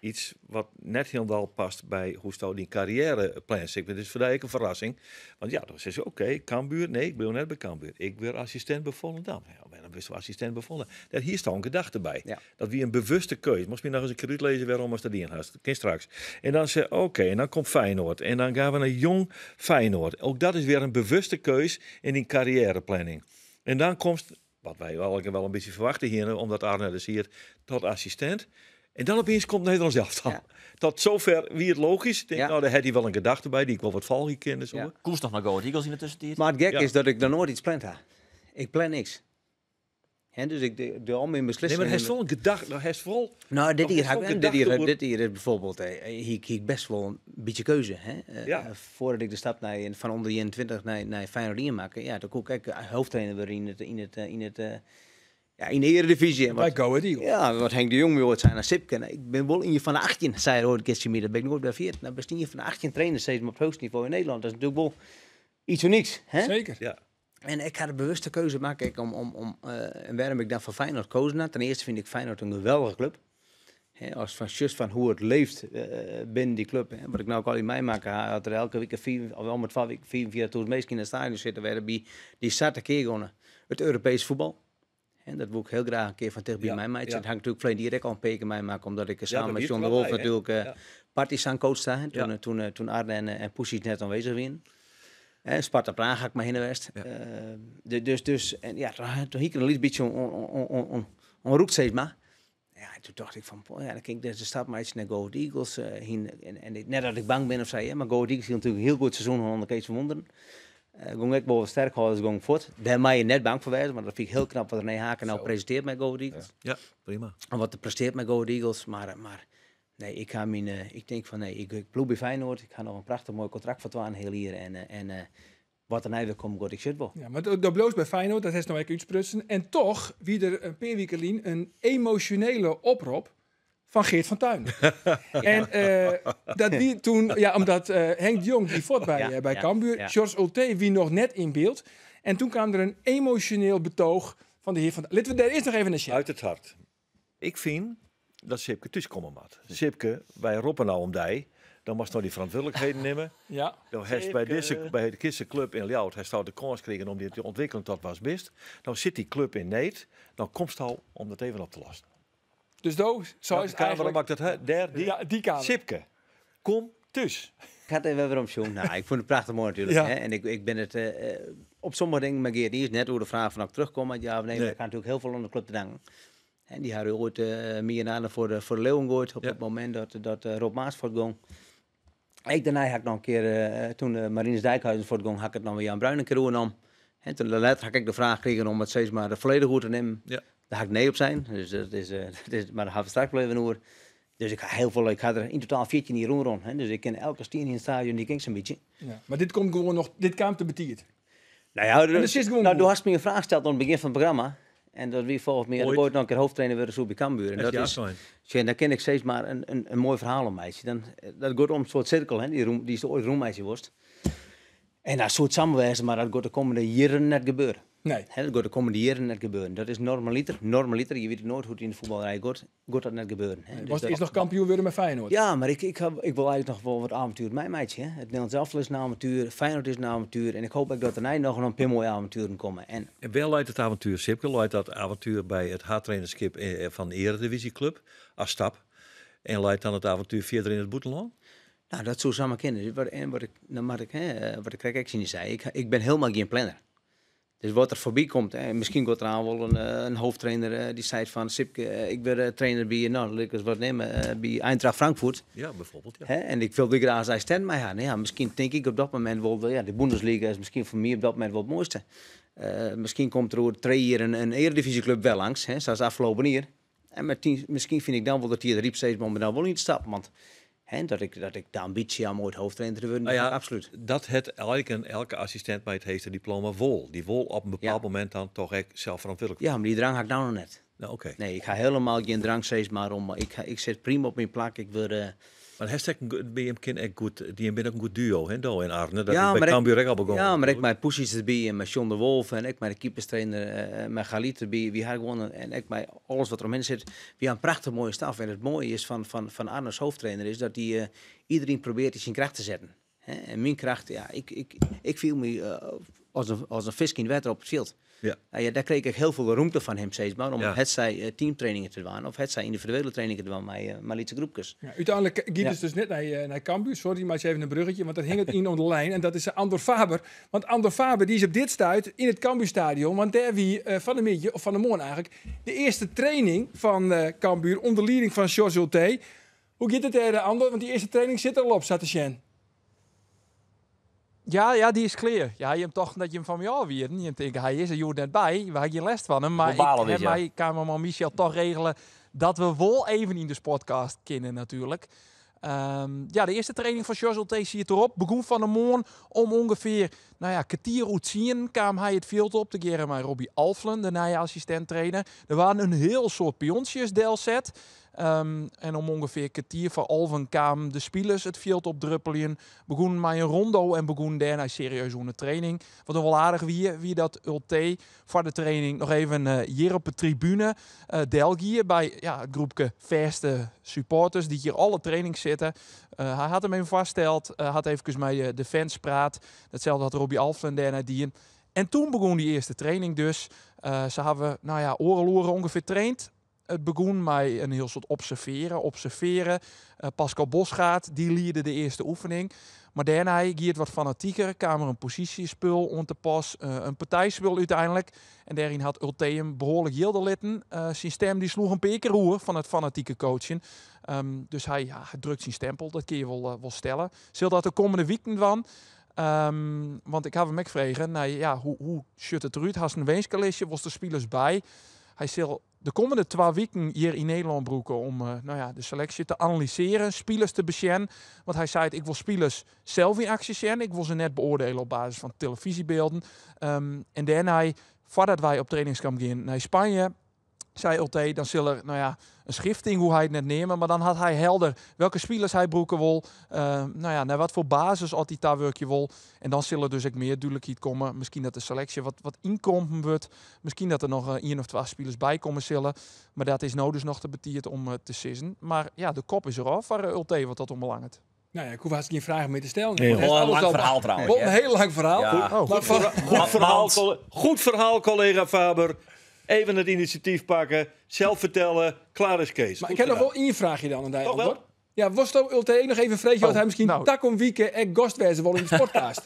iets wat net helemaal past bij hoe stout die carrière plans. Ik ben dus voor mij ook een verrassing. Want ja, dan zei ze, oké, Cambuur. Nee, ik ben net bij Cambuur. Ik ben assistent bij Volendam. Ja, ben dan best wel assistent bij Volendam. Daar, hier staat een gedachte bij. Ja. Dat wie een bewuste keuze. Moest je nog eens een keer uitlezen waarom als dat die in had. Dat ken straks. En dan zei oké, en dan komt Feyenoord. En dan gaan we naar jong Feyenoord. Ook dat is weer een bewuste keus in die carrièreplanning. En dan komt, wat wij wel, wel een beetje verwachten hier, omdat Arne dus hier tot assistent. En dan opeens komt Nederland zelf dan. Ja. Tot zover wie het logisch. Ik denk, Ja. nou, daar had hij wel een gedachte bij, die ik wel wat valgie kende. Zo. Ja. Koers nog naar Go Ahead Eagles in de tussentijd. Maar het gek Ja. is dat ik dan nooit iets pland had. Ik plan niks. Hè, dus ik doe al mijn Nee, beslissingen. maar hij is wel een gedachte. Hij is vooral. Nou, dit Toch hier, is had wel ik- dit hier, gedachte dit hier is bijvoorbeeld, hier best wel een beetje keuze. Hè? Ja. Voordat ik de stap naar, van onder 21 naar Feyenoord in maken, ja, dan kon ik hoofdtrainer weer in de Eredivisie. En Bij wat, Go Ahead Eagles. ja, wat Henk de Jong weer ooit zei naar Sipke. Nou, ik ben wel een van de 18, zei hij ooit een keertje meer. Dat ben ik nooit bij 14. Nou, best een van de 18 trainers steeds maar op het hoogste niveau in Nederland. Dat is natuurlijk wel iets unieks. Hè? Zeker. Ja. En ik had een bewuste keuze maken ik om, en waarom ik dan voor Feyenoord kozen had. Ten eerste vind ik Feyenoord een geweldige club. Hè, als van just van hoe het leeft binnen die club. Hè. Wat ik nou ook al in mij maak, had er elke week vier, of wel met 12 weken 44 mensen in het stadion zitten, werden bij die zatte keer gewonnen. Het Europees voetbal. En dat wil ik heel graag een keer van tegen bij mij maken. Dat hangt natuurlijk verleden direct al een keer mij maken, omdat ik samen dat met wie John het de wel Wolf bij, hè? natuurlijk Partizan coach sta. Hè, toen, Ja. toen Arne en Pusic net aanwezig waren. Sparta Praag ga ik maar heen geweest. Ja. Dus, en ja, toen hiek ik een beetje onroekt steeds maar. Ja, en toen dacht ik van, boh, ja, dan ging ik dus de stap maar iets naar Go Ahead Eagles. Heen, en net dat ik bang ben of zo, hè, maar Go Ahead Eagles hield natuurlijk een heel goed seizoen onder Kees van Wonderen. Ging ik wel sterk houden, dus ging voort. Daar mag je net bang voor wezen, maar dat vind ik heel knap wat René Haken nou Zo. presenteert met Go Ahead Eagles. Ja, prima. En wat er presteert met Go Ahead Eagles, maar nee, ik ga mijn, ik denk van nee, ik bloed bij Feyenoord. Ik ga nog een prachtig mooi contract voor twaalf heel hier en wat er nou weer komt, word ik zit wel. Ja, maar de bloos bij Feyenoord, dat heeft nou echt uitsprutsen. En toch, wie er een paar weken lien een emotionele oproep van Geert van Tuin. En dat die toen, ja, omdat Henk de Jong die voort bij Cambuur, George Ultee wie nog net in beeld. En toen kwam er een emotioneel betoog van de heer van. Laten we daar eerst nog even naar zien. Uit het hart. Ik vind dat Sipke thuiskomen moet. Sipke, wij roepen nou om die. Dan moest nou die verantwoordelijkheden nemen. Ja. Dan heeft bij deze, bij de Kissenclub in Ljouwert, hij zou de kans kregen om die te ontwikkelen tot was best. Dan zit die club in Neet. Dan komt het al om dat even op te lossen. Dus do, zo is het kamer eigenlijk... maakt dat, hè? Daar, die, Ja, die kamer. Sipke, kom thuis. Ik ga het even weer om, Sjoen. Nou, ik vond het prachtig mooi natuurlijk. Ja. Hè? En ik ben het op sommige dingen met Geert niet net over de vraag van of ik terugkom. Want ja of nee, Nee. maar ik ga natuurlijk heel veel om de club te danken. En die hadden ooit meer aan voor de Leeuwen gegooid op Ja. het moment dat Rob Maas voortging. Ik daarna had ik nog een keer, toen Marinus Dijkhuizen voortging, had ik het nog weer Jan Bruin een keer nam. En toen later had ik de vraag gekregen om het steeds maar de volledig goed te nemen. Ja. Daar had ik nee op zijn. Dus dat is, dat is, maar daar gaan we straks wel even over. Dus ik ga heel veel, ik ga er in totaal 14 hier rond. Hè. Dus ik ken elke steen in het stadion, die ken ik zo'n beetje. Ja, maar dit komt gewoon nog, dit kwam te betiert. Nou ja, En dat is gewoon nou, goed. du hast me een vraag gesteld aan het begin van het programma. En dat wie volgens mij, dat Ooit. ooit nog een keer hoofdtrainer worden zo bij Cambuur. En dat Ja, is, zijn. tja, dan ken ik steeds maar een mooi verhaal om meisje. Dan, dat gaat om een soort cirkel, hè, die is ooit roemmeisje worst. En dat soort samenwerken, maar dat gaat de komende jaren net gebeuren. Nee. Hè, dat gaat de komende jaren net gebeuren. Dat is normaliter. Normaliter, je weet nooit hoe het in de voetballerij gaat, gaat dat net gebeuren. Hè. Dus Was dat- is nog kampioen worden met Feyenoord. Ja, maar ik wil eigenlijk nog wel wat avontuur met mijn meidje. Hè. Het Nederlands elftal is een avontuur, Feyenoord is een avontuur. En ik hoop ook dat er nu nog een paar mooie avonturen komen. En En wel leidt het avontuur, Sipke, leidt dat avontuur bij het haattrainerskip van de Eredivisieclub als stap. En leidt dan het avontuur verder in het Boeteland? Nou, dat zou samen kennen. Wat, en wat ik, nou, maar ik, hè, wat ik krijg ik zien zei, ik ben helemaal geen planner. Dus wat er voorbij komt, hè, misschien komt er aan wel een hoofdtrainer die zei van Sipke, ik ben trainer bij, nou, laat ik eens wat nemen, bij Eintracht Frankfurt. Ja, bijvoorbeeld. Ja. Hè, en ik wilde graag als assistent maar ja, nou ja, misschien denk ik op dat moment wel, ja, de Bundesliga is misschien voor mij op dat moment wel het mooiste. Misschien komt er over 2 jaar een eredivisieclub wel langs, hè, zoals afgelopen jaar. En met 10, misschien vind ik dan wel dat hier de riep steeds om me dan wel niet te stappen, want hè, dat ik de ambitie am ooit hoofdtrainer te worden, Nou ja, absoluut. Dat het elke assistent bij het heeft een diploma vol. Die vol op een bepaald moment dan toch echt zelf verantwoordelijk. Ja, maar die drang had ik nou nog net. Nou, oké. Nee, ik ga helemaal geen drang steeds maar om. Ik zit prima op mijn plak. Ik word, Maar hij is bij hem kind echt goed, die hebben ook een goed duo, hè, Do en Arne. Dat Ja, is bij maar ik- Cambuur ook al begonnen. Ja, maar ik mijn Poesies erbij en mijn John de Wolf en ik mijn keeperstrainer, mijn Galit erbij. We hebben gewoon en ik mijn alles wat er omheen zit. We hebben een prachtig mooie staf. En het mooie is van Arne's hoofdtrainer is dat die iedereen probeert in zijn kracht te zetten. Hè? En mijn kracht, ja, ik viel me als een vis in het water op het veld. Ja. Nou ja, daar kreeg ik heel veel roemte van hem steeds maar om Ja. het zij teamtrainingen te doen of het zij individuele trainingen te doen met lietse groepjes. Ja, uiteindelijk gaat het dus net naar Cambuur. Sorry, maar even een bruggetje, want dat hing het in om de lijn. En dat is Andor Faber. Want Andor Faber die is op dit stuit in het Cambuurstadion. Want daar wie van de middag, of van de morgen eigenlijk, de eerste training van Cambuur onder leiding van Sjors Ultee. Hoe gaat het er, Andor? Want die eerste training zit er al op, zat de Sjen. Ja, die is clear. Ja, je hebt toch dat je hem van jou weer. Je denkt, hij is er joh net bij. We hadden geen les van hem. Maar ik heb mij cameraman Michel toch regelen dat we wel even in de sportcast kennen natuurlijk. Ja, de eerste training van Sjors Ultee zie je erop. Begon van de morgen om ongeveer, nou ja, 10:15 kwam hij het veld op. De keer met Robbie Alflen, de nieuwe assistent trainer. Er waren een heel soort piontjes delzet. En om ongeveer 10:45 kwamen de spelers het veld op druppelen. Begon met een rondo en begon daarna serieus onder training. Wat nog wel aardig wie dat Ultee voor de training nog even hier op de tribune Delgië bij ja, het groepje verste supporters die hier alle training zitten. Hij had hem even vastgesteld, had even met de fans praat. Datzelfde had Robbie Alflen daarna dien. En toen begon die eerste training dus. Ze hebben, nou ja, orenloeren ongeveer traind. Het begon mij een heel soort observeren. Pascal Bosgaard, die lierde de eerste oefening. Maar daarna ging het wat fanatieker. Kwam er een positiespul om te pas. Een partijspul uiteindelijk. En daarin had Ultee hem behoorlijk jilde. Zijn stem die sloeg een pekerroer van het fanatieke coachen. Dus hij drukt zijn stempel. Dat kun je wel stellen. Zal dat de komende weekend van? Want ik heb hem ook gevraagd. Nou ja, hoe shut het eruit? Had een wenskalistje, was de spelers bij. Hij zal de komende 2 weken hier in Nederland broeken om nou ja, de selectie te analyseren, spelers te besjen. Want hij zei, ik wil spelers zelf in actie zien. Ik wil ze net beoordelen op basis van televisiebeelden. En daarna, voordat wij op trainingskamp gaan naar Spanje, zei Ultee, dan zal er nou ja, een schifting hoe hij het net nemen. Maar dan had hij helder welke spelers hij broeken wil. Nou ja, naar wat voor basis had hij daar werkje wil. En dan zullen er dus ook meer duidelijkheid komen. Misschien dat de selectie wat inkrompen wordt. Misschien dat er nog 1 of 2 spelers bij komen zullen. Maar dat is nou dus nog te betierd om te sissen. Maar ja, de kop is eraf waar Ultee wat dat onbelangt. Nou ja, ik hoef hartstikke geen vragen meer te stellen. Nee, wel een lang verhaal trouwens. Wat een heel lang verhaal. Ja. Goed verhaal, collega Faber. Even het initiatief pakken, zelf vertellen, klaar is Kees. Maar ik heb nog wel één vraagje dan aan die antwoord. Ja, was het Ultee nog even vreeg dat hij misschien nou. Tak om wieken en gastwijze wil in de sportcast?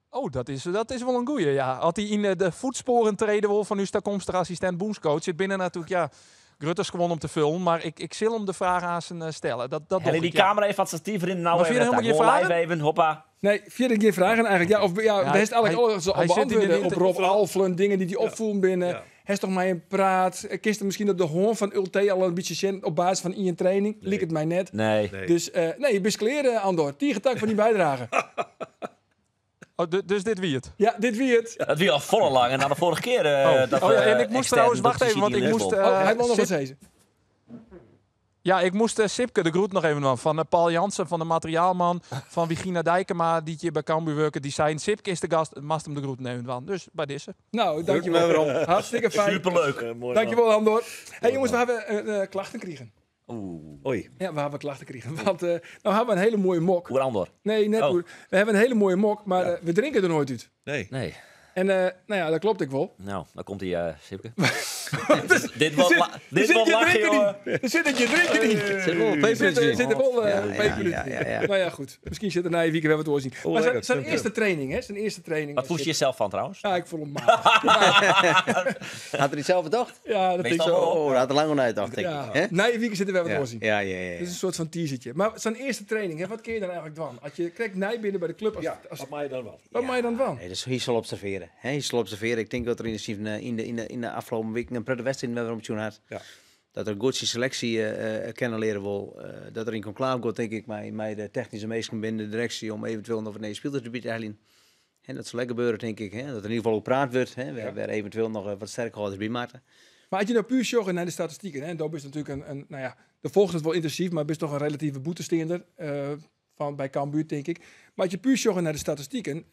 Oh, dat is wel een goeie, ja. Had hij in de voetsporen treden wil van uw toekomstige assistent boenscoach, zit binnen natuurlijk, ja, Grutters gewoon om te vullen, maar ik zal hem de vraag aan zijn stellen. Dat die ik, camera even wat statief erin. Nou, even helemaal geen vragen? Even, hoppa. Nee, verder geen vragen eigenlijk. Ja, of, ja, hij is eigenlijk alles al beantwoorden op Rob Alflen, dingen die hij opvoelen binnen. Ja. Hij is toch maar een praat. Kist hem misschien op de hoorn van Ultee al een beetje op basis van één training. Nee. Liek het mij net. Nee. Dus nee, je bent kleren, Andor. Tiegentak van die bijdrage. Oh, dus dit wie het? Ja, dit wie het. Ja, dat wie al volle lang. En na de vorige keer... en ik moest trouwens... Wacht even, want ik moest... hij wil nog wat zeggen. Ja, ik moest Sipke de Groet nog even van Paul Jansen, van de materiaalman, van Wigina Dijkema, die hier bij Cambuur werken. Die zei, Sipke is de gast, mast hem de Groet nemen van. Dus bij deze. Nou, dankjewel. Hartstikke fijn. Superleuk. Dankjewel, Andor. Hey jongens, we hebben klachten gekregen. Oeh. Oei. Ja, we hebben klachten gekregen. Want nou hebben we een hele mooie mok. Oer Andor. Nee, net oer. We hebben een hele mooie mok, maar we drinken er nooit uit. Nee. En nou ja, dat klopt ik wel. Nou, dan komt hij, Sipke. Dit wordt dit wordt lachen, jongen. Er zit een je drinken in. Er zit wel pepermunt in. Zit er wel pepermunt in. Nou ja, goed. Misschien zit er na je weekend weer wat doorzien. Maar zijn eerste training, hè? Zijn eerste training. Wat voel je jezelf van trouwens? Ja, ik voel hem maar. Had er iets zelf bedacht? Ja, dat denk ik zo. Oh, dat had er lang om uitdacht, denk ik. Na je weekend zitten we wat doorzien. Ja. Het is een soort van teasertje. Maar zijn eerste training, hè? Wat kun je dan eigenlijk doen? Als je krijgt Nij binnen bij de club. Wat maak je dan wel? Wat maak je dan wel? Nee, dus hij zal observeren. Hij zal observeren. Ik denk dat er in de afgelopen week een prettige wedstrijd met hem had. Ja. Dat er goed zijn selectie kennen leren wil. Dat er in conclave gaat, denk ik, met de technische meester binnen de directie om eventueel nog een spelers te bieden. En dat zal lekker gebeuren, denk ik. Hè? Dat er in ieder geval ook praat wordt. Hè? Waar eventueel nog wat sterkhouders bij maken. Maar als je nou puur sjoggen naar de statistieken, hè? En dat is natuurlijk een nou ja, de volgt het wel intensief, maar is toch een relatieve boetesteender van bij Cambuur, denk ik. Maar als je puur sjoggen naar de statistieken,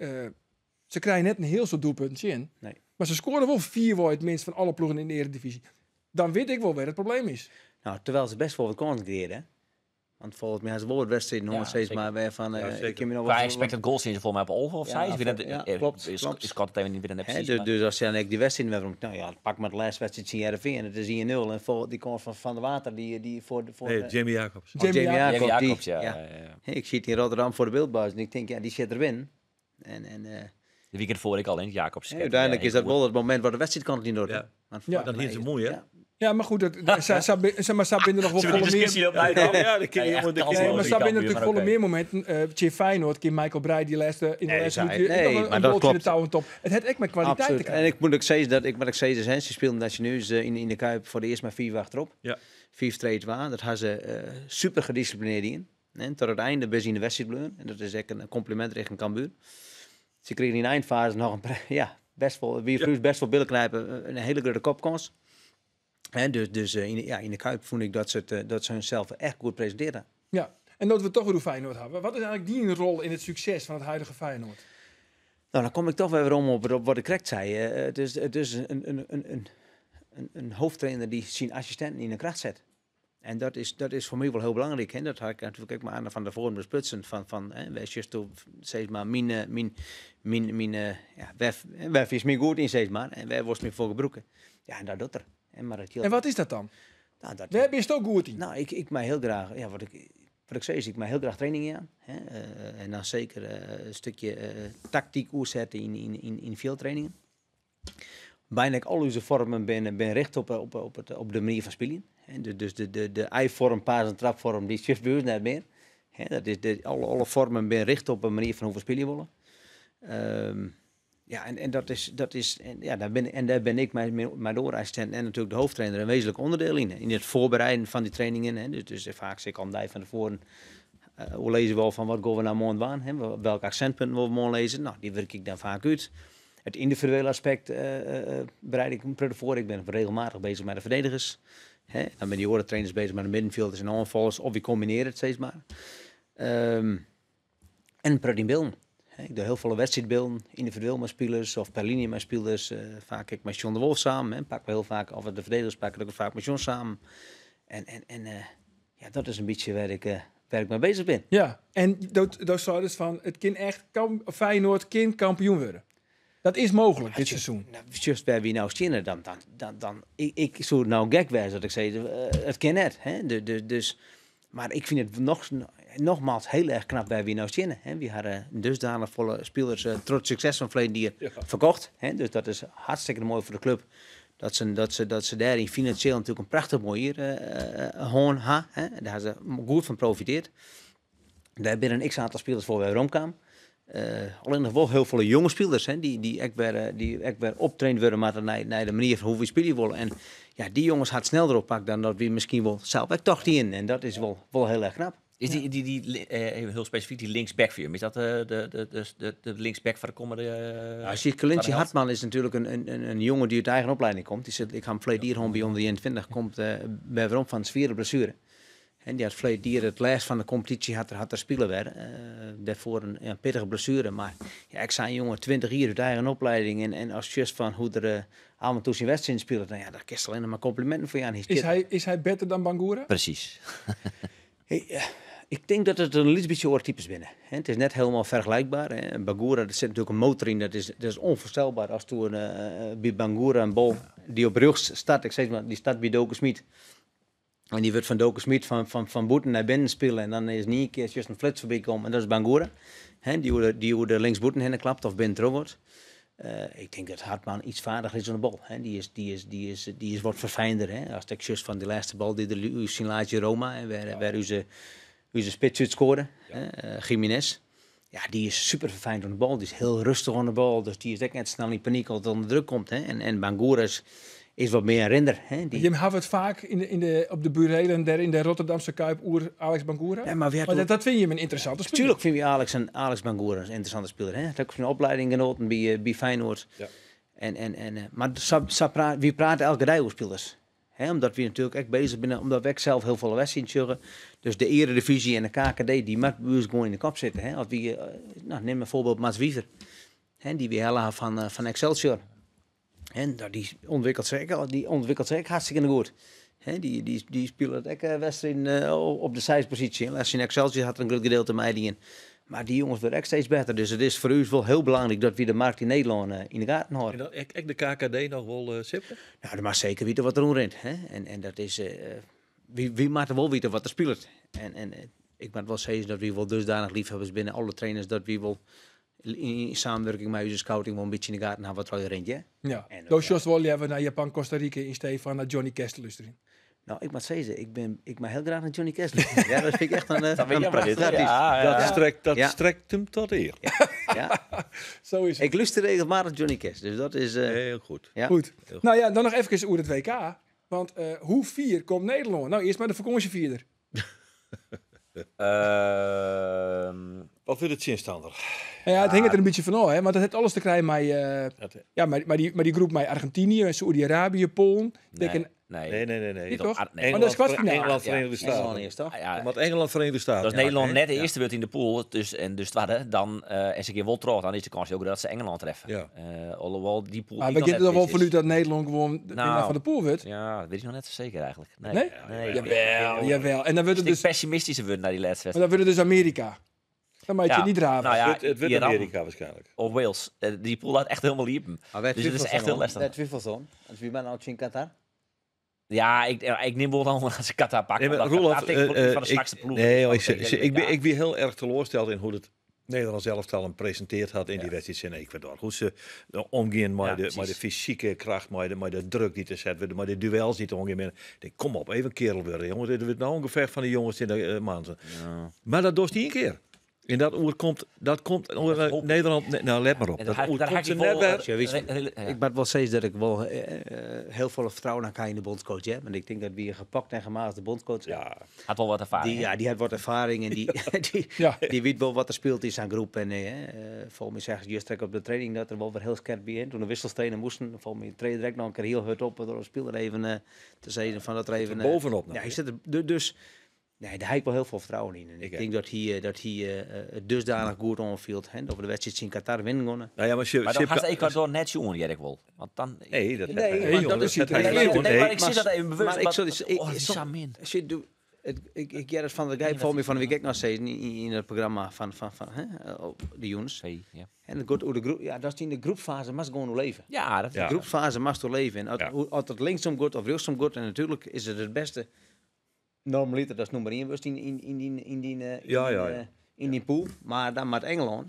ze krijgen net een heel soort doelpuntje in. Nee. Maar ze scoren wel 4 woord het minst van alle ploegen in de Eredivisie. Dan weet ik wel waar het probleem is. Nou, terwijl ze best wel wat kansen creëren, hè? Want volgens mij hebben ze wel wat wedstrijden nog steeds, maar waarvan... Qua expected goals zien ze volgens mij op over of zij. Klopt. Is het even niet binnen precies. Dus als je dan die wedstrijd weer nou ja, pak maar de laatste wedstrijd in RV en het is 1-0 en voor die komt van de Water die voor de nee, Jamie Jacobs. Jamie Jacobs, ja. Ik zit in Rotterdam voor de beeldbuis en ik denk, ja, die zit erin. En de weekend voor ik al in Jacobs. Uiteindelijk is dat wel het moment waar de wedstrijd kan het niet door. Ja, dan hier is het mooi, hè? Ja, maar goed, maar ze binnen nog wel volle meer. Maar ze binnen natuurlijk volle meer momenten. Tje Feyenoord, keer Michael Breij die laatste in de laatste minuut. Nee, maar dat klopt. De touw en top. Het had echt met kwaliteit te krijgen. En ik moet ook zeggen dat ik hè, ze speelden dat ze nu in de Kuip voor de eerst maar 4 achterop. Ja. 4-2-2. Dat hadden ze super gedisciplineerd in. En tot het einde best in de wedstrijd bleven. En dat is echt een compliment richting Cambuur. Ze kregen in de eindfase nog een best wel, wie best wel billen knijpen, een hele grote kopkans. He, dus in de Kuip vond ik dat ze hunzelf echt goed presenteerden. Ja, en dat we toch weer Feyenoord hebben. Wat is eigenlijk die rol in het succes van het huidige Feyenoord? Nou, dan kom ik toch weer om op wat ik correct zei. Het is een hoofdtrainer die zijn assistenten in de kracht zet. En dat is voor mij wel heel belangrijk. Hè? Dat had ik natuurlijk ook maar aan van tevoren besprutsen. Van wij just zeg maar, mijn wij is meer goed in, zeg maar. En wij wordt meer voor gebroken. Ja, en dat doet er. En wat is dat dan? Nou, daar ben je ook goed in? Nou, ik maak heel graag, ja, wat ik zei is, ik maak heel graag trainingen aan. Hè? En dan zeker een stukje tactiek oerzetten in veel trainingen. Bijna al onze vormen ben richt op de manier van spelen. Hè? Dus de I-vorm, paas- en trapvorm, die shift bij ons net meer. Hè? Dat is alle vormen ben richt op een manier van hoe we spelen willen. Ja, en dat is en, ja, daar ben ik, mijn doorassistent en natuurlijk de hoofdtrainer een wezenlijk onderdeel in. In het voorbereiden van die trainingen. Hè. Dus vaak zeg ik al van tevoren, hoe lezen we al van wat gaan we nou morgen aan? Hè? Welke accentpunten willen we morgen lezen? Nou, die werk ik dan vaak uit. Het individuele aspect bereid ik me voor. Ik ben regelmatig bezig met de verdedigers. Hè? Dan ben die andere trainers bezig met de middenvelders en aanvallers. Of we combineren het steeds maar. En in beelden. Ik doe heel veel wedstrijdbeelden, individueel met spelers of per linie met spelers. Vaak ik met John de Wolf samen. Hè. Pakken we heel vaak, of de verdedigers pakken ik ook vaak met John samen. En ja, dat is een beetje waar ik mee bezig ben. Ja, en dat zou dus van het kind echt Feyenoord kind kampioen worden. Dat is mogelijk dit seizoen. Nou, just bij wie nou stinnen, dan ik zou nou gek wezen dat ik zei, het kan net. Hè? Dus, maar ik vind het nogmaals heel erg knap bij wie nou zinnen. Hè? We hadden dusdanig volle spelers trots succes van verleden jaar verkocht. Hè? Dus dat is hartstikke mooi voor de club. Dat ze daarin financieel natuurlijk een prachtig mooi hier hoorn ha. Hè? Daar hebben ze goed van profiteerd. Daar binnen een x-aantal spelers voor wij rondkwamen. Alleen nog wel heel veel jonge spelers, hè, die echt weer optraind worden, maar naar de manier van hoe we spelen willen. En ja, die jongens had sneller oppakt dan dat we misschien wel zelf toch die in. En dat is wel heel erg knap. Is die even heel specifiek die linksback voor je? Is dat de linksback van de komende? Ja, Kalintje Hartman is natuurlijk een jongen die uit eigen opleiding komt. Die zit, ik ga hem verleden hier gewoon bij onder 21 komt bij waarom van zware blessure. En die had verleden dier het laatst van de competitie had er spelen weer. Daarvoor een pittige blessure. Maar ja, ik zei jongen, 20 jaar uit eigen opleiding. En als just van hoe er af en toe zijn wedstrijd speelt, dan ja, daar kist alleen maar complimenten voor je aan. Is hij beter dan Bangura? Precies. Hey, Ik denk dat het een beetje oare types binnen. Het is net helemaal vergelijkbaar. Hè. Bangura, er zit natuurlijk een motor in, dat is onvoorstelbaar. Als toen bij Bangura een bal die op rechts start, ik zeg maar, die start bij Doken Smit. En die wordt van Doken Smit van boeten naar binnen spelen. En dan is niet een keer just een flits voorbij komen. En dat is Bangura. Hè, die hoe de links boeten heen klapt of binnen terug wordt. Ik denk dat Hartman iets vaardiger is aan de bal. Hè. Die is wat verfijnder. Hè. Als ik just van die laatste bal die de Lu- Roma, hè, waar u zijn spits uit scoorde, hè, Jiménez. Ja, die is super verfijnd aan de bal. Die is heel rustig aan de bal. Dus die is ook net snel in paniek als het onder druk komt. Hè. En Bangura is wat meer een renner. Hè. Die Je hebt het vaak op de burelen daar in de Rotterdamse Kuip oer Alex Bangura. Ja, maar wie had Maar ook dat vind je een interessante speler. Tuurlijk vind je Alex Bangura een interessante speler. Hè. Dat heb ik van de opleiding genoten bij Feyenoord. Maar wie praten elke dag over spelers. Hè, omdat we natuurlijk echt bezig zijn, omdat we zelf heel veel wedstrijden zullen. Dus de Eredivisie en de KKD, die moet bij ons gewoon in de kop zitten. Hè. Als we nou, neem een voorbeeld Mats Wiever, hè, die we hellen van Excelsior. En dat, die ontwikkelt zich ook, die ontwikkelt zich ook hartstikke goed. Hè, die speelt ook wedstrijden op de zijspositie. Als je in Excelsior had een groot gedeelte mij die in. Maar die jongens worden ook steeds beter. Dus het is voor u wel heel belangrijk dat we de markt in Nederland in de gaten houden. En dan ek de KKD nog wel zitten? Nou, dat mag zeker weten wat er rent. Hè? En dat is, wie maakt er wel weten wat er speelt. En ik moet wel zeggen dat we wel dusdanig liefhebbers binnen alle trainers dat we wel in samenwerking met onze scouting wel een beetje in de gaten houden wat er rent. Hè? Ja. En dat Dus ja. Jos wel even naar Japan, Costa Rica in Stefan naar Johnny Kessler luisteren. Nou, ik moet zeggen, ik mag heel graag naar Johnny Kessler. Ja, dat vind ik echt Dat vind ik een jammer, dit. prachtig artiest. Ja, ja. Dat strekt hem tot eer. Ja. Zo is het. Ik luister regelmatig Johnny Cash, dus dat is, Heel goed. Ja. Goed. Heel goed. Nou ja, dan nog even over het WK. Want hoe vier komt Nederland? Nou, eerst maar de vakantievierde. Wat wil het zinstander? Nou ja, het hangt er een beetje van af, hè? Want dat heeft alles te krijgen met Dat, ja, maar die groep met Argentinië, Saoedi-Arabië, Polen. Nee, Denk een- nee. Nee, nee, nee, nee. Niet toch? Nee. Maar dat is kwartfinale. Engeland, Ja. Verenigde Staten. Engeland eerst, toch? Ja, ja. Want Engeland, Verenigde Staten. Als Nederland Ja, net de hè? eerste wordt in de pool, dus, en dus tweede, dan en ze keer wel terug, dan is de kans ook dat ze Engeland treffen. Ja. Alhoewel die pool Maar ook we nog gaan er net wel is. vanuit dat Nederland gewoon de Nou. winnaar van de pool wordt. Ja, dat weet ik nog net zo zeker eigenlijk. Nee. Nee? Nee. Jawel, jawel. En dan wordt het Dus dus, pessimistischer worden naar die laatste maar dan wordt het dus Amerika. Dan moet je Ja. niet draven. Nou ja, Het wordt Iran Amerika waarschijnlijk. Of Wales. Die pool had echt helemaal liepen. Maar wij Dus het is twijfelen echt heel aan. lastig. Wij twijfelen aan. Als wie ben nou in Qatar? Ja, ik neem wel dan als ik Qatar pak. Nee, maar omdat Roelof, Qatar tegen van de zwakste ploeg. Nee, Van ik, de ik, hele ik, ben, WK. ik ben heel erg teleurgesteld in hoe het Nederlands elftal hem presenteerd had in die wedstrijd in Ecuador. Hoe ze omgaan met Ja, de precies. fysieke kracht, met de druk die te zetten werd, met de duels die te omgaan. Ik denk, kom op, even kerel worden, jongen. Dit wordt nou een gevecht van de jongens in de maanden. Ja. Maar dat doet niet één keer. En dat oer komt, dat komt oer, Dat hoop ik. Nederland, nee, nou let maar op. En Dat daar oer daar komt haak ze ik net wel, bij. Ja, weet je, ja. Ik ben wel steeds dat ik wel heel veel vertrouwen aan in de bondscoach. Hè? Want ik denk dat we hier gepakt en gemaakt de bondscoach zijn. Ja. Had wel wat ervaring. Die, ja, die had wat ervaring en die weet wel wat er speelt in zijn groep. En volgens mij zegt Just op de training dat er wel weer heel scherp bij in. Toen de wisselstrainer moesten, volgens mij trainer direct nog een keer heel hard op door de speler even te zeggen van dat er even, bovenop nog, ja, hij hè? zit er dus nee, daar heb ik wel heel veel vertrouwen in. En ik Ik denk dat hij het dusdanig goed onviel, hè, dat we de wedstrijd in Qatar winnen konden. Nou ja, maar Maar dan Sipke- gaat Ecuador net jongen, Jerk wel. Want dan... Nee, dat Nee, nee, maar jongen, dat is dat het. hij Nee, niet. nee, Nee. maar ik zie dat even bewust. Maar ik maar- zal eens- ik- oh, dat is som- zo min. Als je doet, het, ik, ik, ja, dat van de Gijp voor me van de week nog steeds in het programma van hè, op de Younes. Nee, ja. En het gaat over de groep, ja, dat is in de groepfase, mag gewoon leven. Ja, dat Ja. De groepsfase mag toch leven. En Ja. als het linksom gaat of rechtsom gaat, en natuurlijk is het het beste. Normaliter, dat is nummer 1 was in die pool. Maar dan maakt Engeland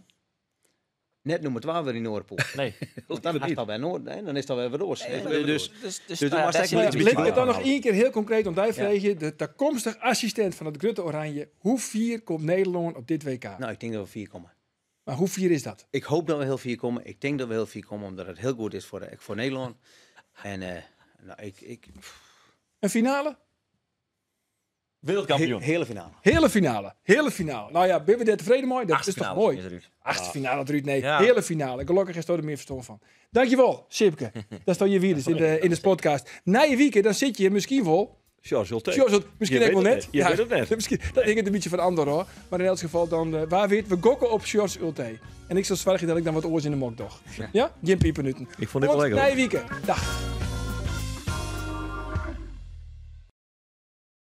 net nummer 12 weer in Noordpool. Nee. Want dan is het alweer Noord, hè? Dan is het alweer weer Oors. Nee, hè? Dus dus, dus nou ja, dan daar was zit ik een Laat beetje ik het dan bij. nog één keer heel concreet om daar vragen. De toekomstig assistent van het Grutte Oranje. Hoe vier komt Nederland op dit WK? Nou, ik denk dat we 4 komen. Maar hoe vier is dat? Ik hoop dat we heel 4 komen. Ik denk dat we heel 4 komen, omdat het heel goed is voor Nederland. En nou, ik, ik, Een finale? Wereldkampioen. Hele finale. Hele finale. Hele finale. Nou ja, ben we daar tevreden mee? Dat is toch Achtste mooi? is Ruud. Achtste finale, Ruud. Nee, Ja. hele finale. Gelukkig is er meer verstand van. Dankjewel, Sipke. Dat is dan je virus in de podcast. Na je weekend, dan zit je misschien wel... George Ulte. George, misschien Je ook wel weet net. het net. Je weet het net. Misschien, dat hangt een beetje van ander hoor. Maar in elk geval dan, waar weet, we gokken op George Ulte. En ik zal zorgen dat ik dan wat oors in de mok doch. Ja? Geen piepenuten. Ik vond dit wel lekker, Na hoor. je weekend. Dag.